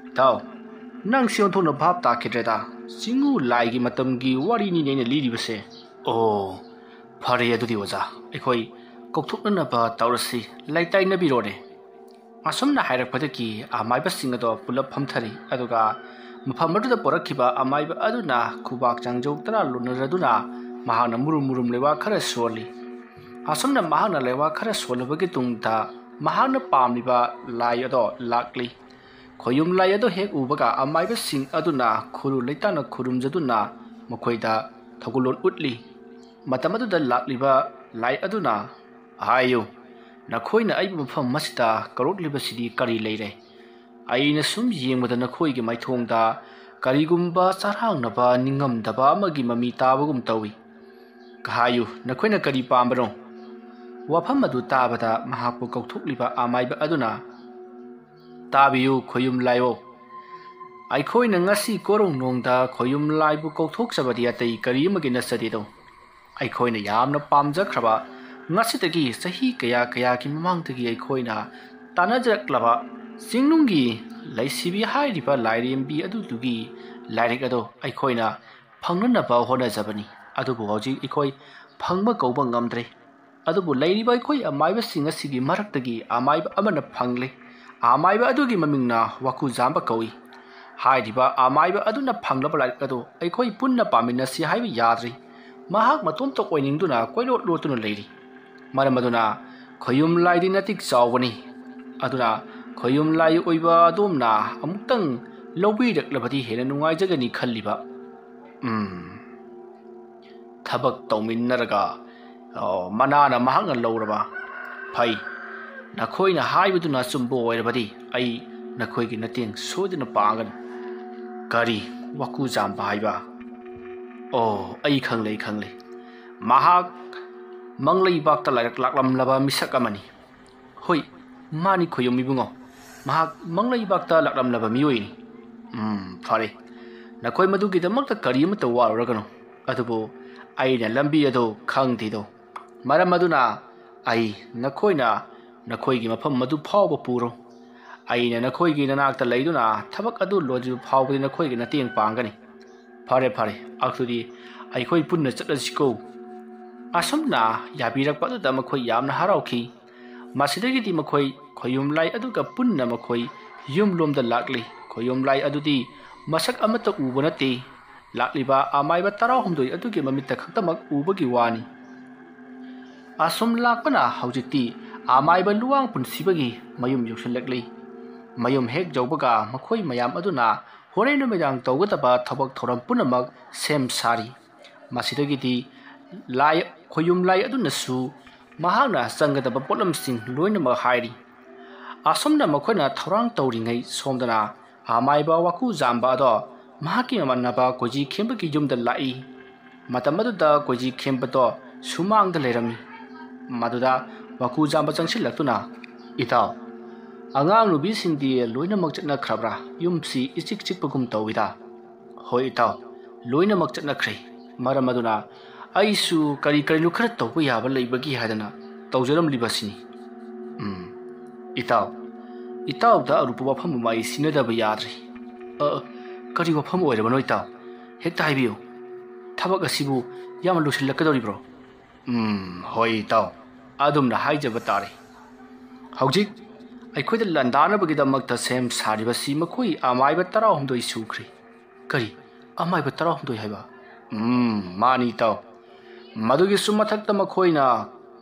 ꯏꯇꯥꯎ, ꯅꯪꯁꯦ ꯑꯣꯟꯊꯣꯛꯅ ꯚꯥꯞ ꯇꯥꯈꯤꯗ꯭ꯔꯦꯗ꯫ ꯆꯤꯡꯉꯨ ꯂꯥꯏꯒꯤ ꯃꯇꯝꯒꯤ ꯋꯥꯔꯤꯅꯤꯅꯦ ꯑꯩꯅ ꯂꯤꯔꯤꯕꯁꯦ꯫ ꯑꯣ, ꯐꯔꯦ ꯑꯗꯨꯗꯤ ꯑꯣꯖꯥ, ꯑꯩꯈꯣꯏ ꯀꯧꯊꯣꯛꯅꯅꯕ ꯇꯧꯔꯁꯤ, ꯂꯩꯇꯥꯏꯅꯕꯤꯔꯣꯅꯦ꯫ ꯑꯁꯨꯝꯅ ꯍꯥꯏꯔꯛꯄꯗꯒꯤ ꯑꯃꯥꯏꯕꯁꯤꯡ ꯑꯗꯣ ꯄꯨꯂꯞ ꯐꯝꯊꯔꯤ, ꯑꯗꯨꯒ ꯃꯐꯝ ꯑꯗꯨꯗ ꯄꯨꯔꯛꯈꯤꯕ ꯑꯃꯥꯏꯕ ꯑꯗꯨꯅ ꯈꯨꯕꯥꯛ ꯆꯥꯡꯖꯧ ꯇꯔꯥ ꯂꯣꯟꯅꯔꯗꯨꯅ ꯃꯍꯥꯛꯅ ꯃꯨꯔꯨꯝ ꯃꯨꯔꯨꯝ ꯂꯩꯋꯥ ꯈꯔ ꯁꯣꯜꯂꯤ꯫ ꯑꯁꯨꯝꯅ ꯃꯍꯥꯛꯅ ꯂꯩꯋꯥ ꯈꯔ ꯁꯣꯜꯂꯕꯒꯤ ꯇꯨꯡꯗ ꯃꯍꯥꯛꯅ ꯄꯥꯝꯂꯤꯕ ꯂꯥꯏ ꯑꯗꯣ ꯂꯥꯛꯂꯤ꯫ ꯈꯣꯌꯨꯝ ꯂꯥꯏ ꯑꯗꯣ ꯍꯦꯛ ꯎꯕꯒ ꯑꯃꯥꯏꯕꯁꯤꯡ ꯑꯗꯨꯅ ꯈꯨꯔꯨ ꯂꯩꯇꯥꯅ ꯈꯨꯔꯨꯝꯖꯗꯨꯅ ꯃꯈꯣꯏꯗ ꯊꯧꯒꯜꯂꯣꯟ ꯎꯠꯂꯤ꯫ ꯃꯇꯝ ꯑꯗꯨꯗ ꯂꯥꯛꯂꯤꯕ ꯂꯥꯏ ꯑꯗꯨꯅ, "ꯍꯥꯏꯌꯨ, ꯅꯈꯣꯏꯅ ꯑꯩꯕꯨ ꯃꯐꯝ ꯑꯁꯤꯗ ꯀꯧꯔꯛꯂꯤꯕꯁꯤꯗꯤ ꯀꯔꯤ ꯂꯩꯔꯦ? ꯑꯩꯅ ꯁꯨꯝ ꯌꯦꯡꯕꯗ ꯅꯈꯣꯏꯒꯤ ꯃꯥꯏꯊꯣꯡꯗ ꯀꯔꯤꯒꯨꯝꯕ ꯆꯔꯥꯡꯅꯕ, ꯅꯤꯡꯉꯝꯗꯕ ꯑꯃꯒꯤ ꯃꯃꯤ ꯇꯥꯕꯒꯨꯝ ꯇꯧꯏ꯫ ꯍꯥꯏꯌꯨ, ꯅꯈꯣꯏꯅ ꯀꯔꯤ ꯄꯥꯝꯕꯅꯣ?" ꯋꯥꯐꯝ ꯑꯗꯨ ꯇꯥꯕꯗ ꯃꯍꯥꯛꯄꯨ ꯀꯧꯊꯣꯛꯂꯤꯕ ꯑꯃꯥꯏꯕ ꯑꯗꯨꯅ, "ꯇꯥꯕꯤꯌꯨ, ꯈꯣꯌꯨꯝ ꯂꯥꯏꯑꯣ꯫ ꯑꯩꯈꯣꯏꯅ ꯉꯁꯤ ꯀꯣꯔꯧꯅꯣꯡꯗ ꯈꯣꯌꯨꯝ ꯂꯥꯏꯕꯨ ꯀꯧꯊꯣꯛꯆꯕꯗꯤ ꯑꯇꯩ ꯀꯔꯤ ꯑꯃꯒꯤ ꯅꯠꯆꯗꯦꯗꯣ꯫ ꯑꯩꯈꯣꯏꯅ ꯌꯥꯝꯅ ꯄꯥꯝꯖꯈ꯭ꯔꯕ, ꯉꯁꯤꯗꯒꯤ ꯆꯍꯤ ꯀꯌꯥ ꯀꯌꯥꯒꯤ ꯃꯃꯥꯡꯗꯒꯤ ꯑꯩꯈꯣꯏꯅ ꯇꯥꯟꯅꯖꯔꯛꯂꯕ ꯆꯤꯡꯅꯨꯡꯒꯤ ꯂꯩꯁꯤꯕꯤ ꯍꯥꯏꯔꯤꯕ ꯂꯥꯏꯔꯦꯝꯕꯤ ꯑꯗꯨꯗꯨꯒꯤ ꯂꯥꯏꯔꯤꯛ ꯑꯗꯣ ꯑꯩꯈꯣꯏꯅ ꯐꯪꯅꯅꯕ ꯍꯣꯠꯅꯖꯕꯅꯤ꯫ ꯑꯗꯨꯕꯨ ꯍꯧꯖꯤꯛ ꯑꯩꯈꯣꯏ ꯐꯪꯕ ꯀꯧꯕ ꯉꯝꯗ꯭ꯔꯦ꯫ ꯑꯗꯨꯕꯨ ꯂꯩꯔꯤꯕ ꯑꯩꯈꯣꯏ ꯑꯃꯥꯏꯕꯁꯤꯡ ꯑꯁꯤꯒꯤ ꯃꯔꯛꯇꯒꯤ ꯑꯃꯥꯏꯕ ꯑꯃꯅ ꯐꯪꯂꯦ꯫ ꯑꯃꯥꯏꯕ ꯑꯗꯨꯒꯤ ꯃꯃꯤꯡꯅ ꯋꯥꯀꯨꯖꯥꯝꯕ ꯀꯧꯏ꯫ ꯍꯥꯏꯔꯤꯕ ꯑꯃꯥꯏꯕ ꯑꯗꯨꯅ ꯐꯪꯂꯕ ꯂꯥꯏꯔꯤꯛ ꯑꯗꯨ ꯑꯩꯈꯣꯏ ꯄꯨꯟꯅ ꯄꯥꯃꯤꯟꯅꯁꯤ ꯍꯥꯏꯕ ꯌꯥꯗ꯭ꯔꯤ꯫ ꯃꯍꯥꯛ ꯃꯇꯣꯝꯇ ꯑꯣꯏꯅꯤꯡꯗꯨꯅ ꯀꯣꯏꯂꯣꯠ ꯂꯣꯠꯇꯨꯅ ꯂꯩꯔꯤ꯫ ꯃꯔꯝ ꯑꯗꯨꯅ ꯈꯣꯌꯨꯝ ꯂꯥꯏꯗꯤ ꯅꯇꯤꯛ ꯆꯥꯎꯕꯅꯤ꯫ ꯑꯗꯨꯅ ꯈꯣꯌꯨꯝ ꯂꯥꯏ ꯑꯣꯏꯕ ꯑꯗꯣꯝꯅ ꯑꯃꯨꯛꯇꯪ ꯂꯧꯕꯤꯔꯛꯂꯕꯗꯤ ꯍꯦꯟꯅ ꯅꯨꯡꯉꯥꯏꯖꯒꯅꯤ ꯈꯜꯂꯤꯕ꯫ ꯎꯝ꯫ ꯊꯕꯛ ꯇꯧꯃꯤꯟꯅꯔꯒ, ꯑꯣ, ꯃꯅꯥꯅ ꯃꯍꯥꯛꯅ ꯂꯧꯔꯕ꯫ ꯐꯩ꯫ ꯅꯈꯣꯏꯅ ꯍꯥꯏꯕꯗꯨꯅ ꯑꯆꯨꯝꯕ ꯑꯣꯏꯔꯕꯗꯤ ꯑꯩ ꯅꯈꯣꯏꯒꯤ ꯃꯇꯦꯡ ꯁꯣꯏꯗꯅ ꯄꯥꯡꯒꯅꯤ꯫ ꯀꯔꯤ? ꯋꯥꯀꯨꯖꯥꯝꯕ ꯍꯥꯏꯕ? ꯑꯣ, ꯑꯩ ꯈꯪꯂꯦ, ꯑꯩ ꯈꯪꯂꯦ꯫ ꯃꯍꯥꯛ ꯃꯪꯂꯩꯕꯥꯛꯇ ꯂꯥꯏꯔꯛ ꯂꯥꯛꯂꯝꯂꯕ ꯃꯤꯁꯛ ꯑꯃꯅꯤ꯫ ꯍꯣꯏ, ꯃꯥꯅꯤ ꯈꯣꯌꯨꯝ ꯏꯕꯨꯡꯉꯣ꯫ ꯃꯍꯥꯛ ꯃꯪꯂꯩꯕꯥꯛꯇ ꯂꯥꯛꯂꯝꯂꯕ ꯃꯤꯑꯣꯏꯅꯤ꯫ ꯎꯝ, ꯐꯔꯦ꯫ ꯅꯈꯣꯏ ꯃꯗꯨꯒꯤꯗꯃꯛꯇ ꯀꯔꯤ ꯑꯃꯠꯇ ꯋꯥꯔꯨꯔꯒꯅꯨ꯫ ꯑꯗꯨꯕꯨ ꯑꯩꯅ ꯂꯝꯕꯤ ꯑꯗꯨ ꯈꯪꯗꯦꯗꯣ꯫ ꯃꯔꯝ ꯑꯗꯨꯅ ꯑꯩ ꯅꯈꯣꯏꯅ ꯅꯈꯣꯏꯒꯤ ꯃꯐꯝ ꯑꯗꯨ ꯐꯥꯎꯕ ꯄꯨꯔꯣ꯫ ꯑꯩꯅ ꯅꯈꯣꯏꯒꯤ ꯅꯅꯥꯛꯇ ꯂꯩꯗꯨꯅ ꯊꯕꯛ ꯑꯗꯨ ꯂꯣꯏꯗ꯭ꯔꯤꯕ ꯐꯥꯎꯕꯗꯤ ꯅꯈꯣꯏꯒꯤ ꯃꯇꯦꯡ ꯄꯥꯡꯒꯅꯤ꯫ ꯐꯔꯦ, ꯐꯔꯦ, ꯑꯗꯨꯗꯤ ꯑꯩꯈꯣꯏ ꯄꯨꯟꯅ ꯆꯠꯂꯁꯤꯀꯣ꯫ ꯑꯁꯨꯝꯅ ꯌꯥꯕꯤꯔꯛꯄ ꯑꯗꯨꯗ ꯃꯈꯣꯏ ꯌꯥꯝꯅ ꯍꯔꯥꯎꯈꯤ꯫ ꯃꯁꯤꯗꯒꯤꯗꯤ ꯃꯈꯣꯏ ꯈꯣꯌꯨꯝ ꯂꯥꯏ ꯑꯗꯨꯒ ꯄꯨꯟꯅ ꯃꯈꯣꯏ ꯌꯨꯝꯂꯣꯝꯗ ꯂꯥꯛꯂꯤ꯫ ꯈꯣꯌꯨꯝ ꯂꯥꯏ ꯑꯗꯨꯗꯤ ꯃꯁꯛ ꯑꯃꯠꯇ ꯎꯕ ꯅꯠꯇꯦ꯫ ꯂꯥꯛꯂꯤꯕ ꯑꯃꯥꯏꯕ ꯇꯔꯥꯍꯨꯝꯗꯣꯏ ꯑꯗꯨꯒꯤ ꯃꯃꯤꯠꯇ ꯈꯛꯇꯃꯛ ꯎꯕꯒꯤ ꯋꯥꯅꯤ꯫ ꯑꯁꯨꯝ ꯂꯥꯛꯄꯅ ꯍꯧꯖꯤꯛꯇꯤ ꯑꯃꯥꯏꯕ ꯂꯨꯋꯥꯡ ꯄꯨꯟꯁꯤꯕꯒꯤ ꯃꯌꯨꯝ ꯌꯧꯁꯤꯜꯂꯛꯂꯤ꯫ ꯃꯌꯨꯝ ꯍꯦꯛ ꯌꯧꯕꯒ ꯃꯈꯣꯏ ꯃꯌꯥꯝ ꯑꯗꯨꯅ ꯍꯣꯔꯦꯟ ꯅꯨꯃꯤꯗꯥꯡ ꯇꯧꯒꯗꯕ ꯊꯕꯛ ꯊꯧꯔꯝ ꯄꯨꯝꯅꯃꯛ ꯁꯦꯝ ꯁꯥꯔꯤ꯫ ꯃꯁꯤꯗꯒꯤꯗꯤ ꯂꯥꯏ, ꯈꯣꯌꯨꯝ ꯂꯥꯏ ꯑꯗꯨꯅꯁꯨ ꯃꯍꯥꯛꯅ ꯆꯪꯒꯗꯕ ꯄꯣꯠꯂꯝꯁꯤꯡ ꯂꯣꯏꯅꯃꯛ ꯍꯥꯏꯔꯤ꯫ ꯑꯁꯨꯝꯅ ꯃꯈꯣꯏꯅ ꯊꯧꯔꯥꯡ ꯇꯧꯔꯤꯉꯩ ꯁꯣꯝꯗꯅ ꯑꯃꯥꯏꯕ ꯋꯥꯀꯨꯖꯥꯝꯕ ꯑꯗꯣ ꯃꯍꯥꯛꯀꯤ ꯃꯃꯥꯟꯅꯕ ꯀꯣꯏꯖꯤ ꯈꯦꯝꯕꯒꯤ ꯌꯨꯝꯗ ꯂꯥꯛꯏ꯫ ꯃꯇꯝ ꯑꯗꯨꯗ ꯀꯣꯏꯖꯤ ꯈꯦꯝꯕꯗꯣ ꯁꯨꯃꯥꯡꯗ ꯂꯩꯔꯝꯃꯤ꯫ ꯃꯗꯨꯗ ꯋꯥꯀꯨꯖꯥꯝꯕ ꯆꯪꯁꯤꯜꯂꯛꯇꯨꯅ, "ꯏꯇꯥꯎ, ꯑꯉꯥꯡ ꯅꯨꯕꯤꯁꯤꯡꯗꯤ ꯂꯣꯏꯅꯃꯛ ꯆꯠꯅꯈ꯭ꯔꯕ꯭ꯔꯥ? ꯌꯨꯝꯁꯤ ꯏꯆꯤꯛ ꯆꯤꯛꯄꯒꯨꯝ ꯇꯧꯏꯗ꯫" "ꯍꯣꯏ ꯏꯇꯥꯎ, ꯂꯣꯏꯅꯃꯛ ꯆꯠꯅꯈ꯭ꯔꯦ꯫ ꯃꯔꯝ ꯑꯗꯨꯅ ꯑꯩꯁꯨ ꯀꯔꯤ ꯀꯔꯤꯅꯣ ꯈꯔ ꯇꯧꯕ ꯌꯥꯕ ꯂꯩꯕꯒꯦ ꯍꯥꯏꯗꯅ ꯇꯧꯖꯔꯝꯂꯤꯕꯁꯤꯅꯤ꯫" "ꯎꯝ, ꯏꯇꯥꯎ, ꯏꯇꯥꯎꯗ ꯑꯔꯨꯕ ꯋꯥꯐꯝ ꯑꯃ ꯑꯩ ꯁꯤꯟꯅꯗꯕ ꯌꯥꯗ꯭ꯔꯦ꯫" "ꯑ, ꯀꯔꯤ ꯋꯥꯐꯝ ꯑꯣꯏꯔꯕꯅꯣ ꯏꯇꯥꯎ? ꯍꯦꯛꯇ ꯍꯥꯏꯕꯤꯌꯨ꯫ ꯊꯕꯛ ꯑꯁꯤꯕꯨ ꯌꯥꯝꯅ ꯂꯨꯁꯤꯜꯂꯛꯀꯗꯧꯔꯤꯕ꯭ꯔꯣ?" "ꯎꯝ, ꯍꯣꯏ ꯏꯇꯥꯎ, ꯑꯗꯨꯝꯅ ꯍꯥꯏꯖꯕ ꯇꯥꯔꯦ꯫ ꯍꯧꯖꯤꯛ ꯑꯩꯈꯣꯏꯗ ꯂꯥꯟꯗꯥꯅꯕꯒꯤꯗꯃꯛꯇ ꯁꯦꯝ ꯁꯥꯔꯤꯕꯁꯤ ꯃꯈꯣꯏ ꯑꯃꯥꯏꯕ ꯇꯔꯥꯍꯨꯝꯗꯣꯏ ꯁꯨꯈ꯭ꯔꯦ꯫" "ꯀꯔꯤ? ꯑꯃꯥꯏꯕ ꯇꯔꯥꯍꯨꯝꯗꯣꯏ ꯍꯥꯏꯕ?" "ꯎꯝ, ꯃꯥꯅꯤ ꯏꯇꯥꯎ꯫ ꯃꯗꯨꯒꯤꯁꯨ ꯃꯊꯛꯇ ꯃꯈꯣꯏꯅ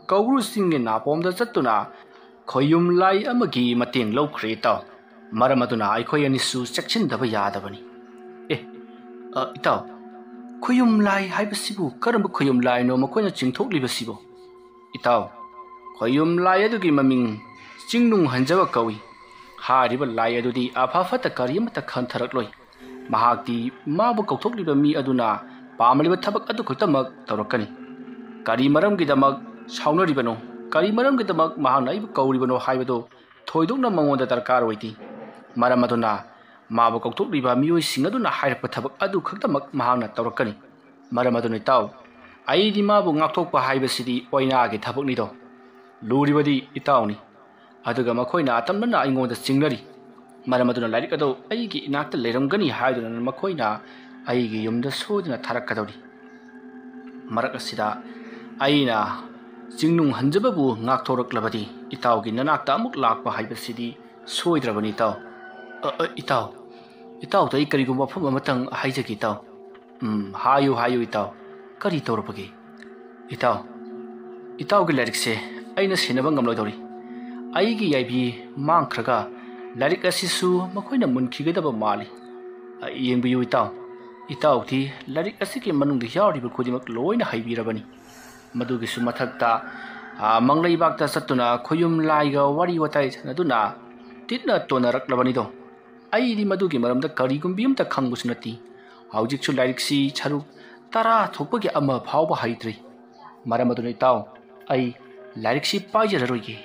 ꯀꯧꯕ꯭ꯔꯨ ꯆꯤꯡꯒꯤ ꯅꯥꯄꯣꯝꯗ ꯆꯠꯇꯨꯅ ꯈꯣꯌꯨꯝ ꯂꯥꯏ ꯑꯃꯒꯤ ꯃꯇꯦꯡ ꯂꯧꯈ꯭ꯔꯦ ꯏꯇꯥꯎ꯫ ꯃꯔꯝ ꯑꯗꯨꯅ ꯑꯩꯈꯣꯏ ꯑꯅꯤꯁꯨ ꯆꯦꯛꯁꯤꯟꯗꯕ ꯌꯥꯗꯕꯅꯤ꯫" "ꯑꯦ, ꯑ, ꯏꯇꯥꯎ, ꯈꯣꯌꯨꯝ ꯂꯥꯏ ꯍꯥꯏꯕꯁꯤꯕꯨ ꯀꯔꯝꯕ ꯈꯣꯌꯨꯝ ꯂꯥꯏꯅꯣ ꯃꯈꯣꯏꯅ ꯆꯤꯡꯊꯣꯛꯂꯤꯕꯁꯤꯕꯨ?" "ꯏꯇꯥꯎ, ꯈꯣꯌꯨꯝ ꯂꯥꯏ ꯑꯗꯨꯒꯤ ꯃꯃꯤꯡ ꯆꯤꯡꯅꯨꯡ ꯍꯟꯖꯕ ꯀꯧꯏ꯫ ꯍꯥꯏꯔꯤꯕ ꯂꯥꯏ ꯑꯗꯨꯗꯤ ꯑꯐ ꯐꯠꯇ ꯀꯔꯤ ꯑꯃꯠꯇ ꯈꯟꯊꯔꯛꯂꯣꯏ꯫ ꯃꯍꯥꯛꯇꯤ ꯃꯥꯕꯨ ꯀꯧꯊꯣꯛꯂꯤꯕ ꯃꯤ ꯑꯗꯨꯅ ꯄꯥꯝꯂꯤꯕ ꯊꯕꯛ ꯑꯗꯨ ꯈꯛꯇꯃꯛ ꯇꯧꯔꯛꯀꯅꯤ꯫ ꯀꯔꯤ ꯃꯔꯝꯒꯤꯗꯃꯛ ꯁꯥꯎꯅꯔꯤꯕꯅꯣ, ꯀꯔꯤ ꯃꯔꯝꯒꯤꯗꯃꯛ ꯃꯍꯥꯛꯅ ꯑꯩꯕꯨ ꯀꯧꯔꯤꯕꯅꯣ ꯍꯥꯏꯕꯗꯨ ꯊꯣꯏꯗꯣꯛꯅ ꯃꯉꯣꯟꯗ ꯗꯔꯀꯥꯔ ꯑꯣꯏꯗꯦ꯫ ꯃꯔꯝ ꯑꯗꯨꯅ ꯃꯥꯕꯨ ꯀꯧꯊꯣꯛꯂꯤꯕ ꯃꯤꯑꯣꯏꯁꯤꯡ ꯑꯗꯨꯅ ꯍꯥꯏꯔꯛꯄ ꯊꯕꯛ ꯑꯗꯨ ꯈꯛꯇꯃꯛ ꯃꯍꯥꯛꯅ ꯇꯧꯔꯛꯀꯅꯤ꯫ ꯃꯔꯝ ꯑꯗꯨꯅ ꯏꯇꯥꯎ, ꯑꯩꯗꯤ ꯃꯥꯕꯨ ꯉꯥꯛꯊꯣꯛꯄ ꯍꯥꯏꯕꯁꯤꯗꯤ ꯑꯣꯏꯅꯥꯒꯤ ꯊꯕꯛꯅꯤꯗꯣ꯫ ꯂꯨꯔꯤꯕꯗꯤ ꯏꯇꯥꯎꯅꯤ꯫ ꯑꯗꯨꯒ ꯃꯈꯣꯏꯅ ꯑꯇꯝꯅꯅ ꯑꯩꯉꯣꯟꯗ ꯆꯤꯡꯅꯔꯤ꯫ ꯃꯔꯝ ꯑꯗꯨꯅ ꯂꯥꯏꯔꯤꯛ ꯑꯗꯨ ꯑꯩꯒꯤ ꯏꯅꯥꯛꯇ ꯂꯩꯔꯝꯒꯅꯤ ꯍꯥꯏꯗꯨꯅ ꯃꯈꯣꯏꯅ ꯑꯩꯒꯤ ꯌꯨꯝꯗ ꯁꯣꯏꯗꯅ ꯊꯥꯔꯛꯀꯗꯧꯔꯤ꯫ ꯃꯔꯛ ꯑꯁꯤꯗ ꯑꯩꯅ ꯆꯤꯡꯅꯨꯡ ꯍꯟꯖꯕꯕꯨ ꯉꯥꯛꯊꯣꯔꯛꯂꯕꯗꯤ ꯏꯇꯥꯎꯒꯤ ꯅꯅꯥꯛꯇ ꯑꯃꯨꯛ ꯂꯥꯛꯄ ꯍꯥꯏꯕꯁꯤꯗꯤ ꯁꯣꯏꯗ꯭ꯔꯕꯅꯤ ꯏꯇꯥꯎ꯫" "ꯑ, ꯑ, ꯏꯇꯥꯎ, ꯏꯇꯥꯎꯗ ꯑꯩ ꯀꯔꯤꯒꯨꯝꯕ ꯋꯥꯐꯝ ꯑꯃꯇꯪ ꯍꯥꯏꯖꯒꯦ, ꯏꯇꯥꯎ꯫ ꯎꯝ, ꯍꯥꯏꯌꯨ, ꯍꯥꯏꯌꯨ, ꯏꯇꯥꯎ꯫ ꯀꯔꯤ ꯇꯧꯔꯕꯒꯦ? ꯏꯇꯥꯎ, ꯏꯇꯥꯎꯒꯤ ꯂꯥꯏꯔꯤꯛꯁꯦ ꯑꯩꯅ ꯁꯤꯟꯅꯕ ꯉꯝꯂꯣꯏꯗꯧꯔꯤ꯫ ꯑꯩꯒꯤ ꯌꯥꯏꯕꯤ ꯃꯥꯡꯈ꯭ꯔꯒ ꯂꯥꯏꯔꯤꯛ ꯑꯁꯤꯁꯨ ꯃꯈꯣꯏꯅ ꯃꯨꯟꯈꯤꯒꯗꯕ ꯃꯥꯜꯂꯤ꯫ ꯑ, ꯌꯦꯡꯕꯤꯌꯨ, ꯏꯇꯥꯎ꯫ ꯏꯇꯥꯎꯗꯤ ꯂꯥꯏꯔꯤꯛ ꯑꯁꯤꯒꯤ ꯃꯅꯨꯡꯗ ꯌꯥꯎꯔꯤꯕ ꯈꯨꯗꯤꯡꯃꯛ ꯂꯣꯏꯅ ꯍꯩꯕꯤꯔꯕꯅꯤ꯫ ꯃꯗꯨꯒꯤꯁꯨ ꯃꯊꯛꯇ, ꯑ, ꯃꯪꯂꯩꯕꯥꯛꯇ ꯆꯠꯇꯨꯅ ꯈꯣꯌꯨꯝ ꯂꯥꯏꯒ ꯋꯥꯔꯤ ꯋꯥꯇꯥꯏ ꯁꯥꯟꯅꯗꯨꯅ ꯇꯤꯠꯅ ꯇꯣꯟꯅꯔꯛꯂꯕꯅꯤꯗꯣ꯫ ꯑꯩꯗꯤ ꯃꯗꯨꯒꯤ ꯃꯔꯝꯗ ꯀꯔꯤꯒꯨꯝꯕꯤ ꯑꯃꯇ ꯈꯪꯕꯁꯨ ꯅꯠꯇꯦ꯫ ꯍꯧꯖꯤꯛꯁꯨ ꯂꯥꯏꯔꯤꯛꯁꯤ ꯁꯔꯨꯛ ꯇꯔꯥ ꯊꯣꯛꯄꯒꯤ ꯑꯃ ꯐꯥꯎꯕ ꯍꯩꯇ꯭ꯔꯤ꯫ ꯃꯔꯝ ꯑꯗꯨꯅ ꯏꯇꯥꯎ, ꯑꯩ ꯂꯥꯏꯔꯤꯛꯁꯤ ꯄꯥꯏꯖꯔꯔꯣꯏꯒꯦ꯫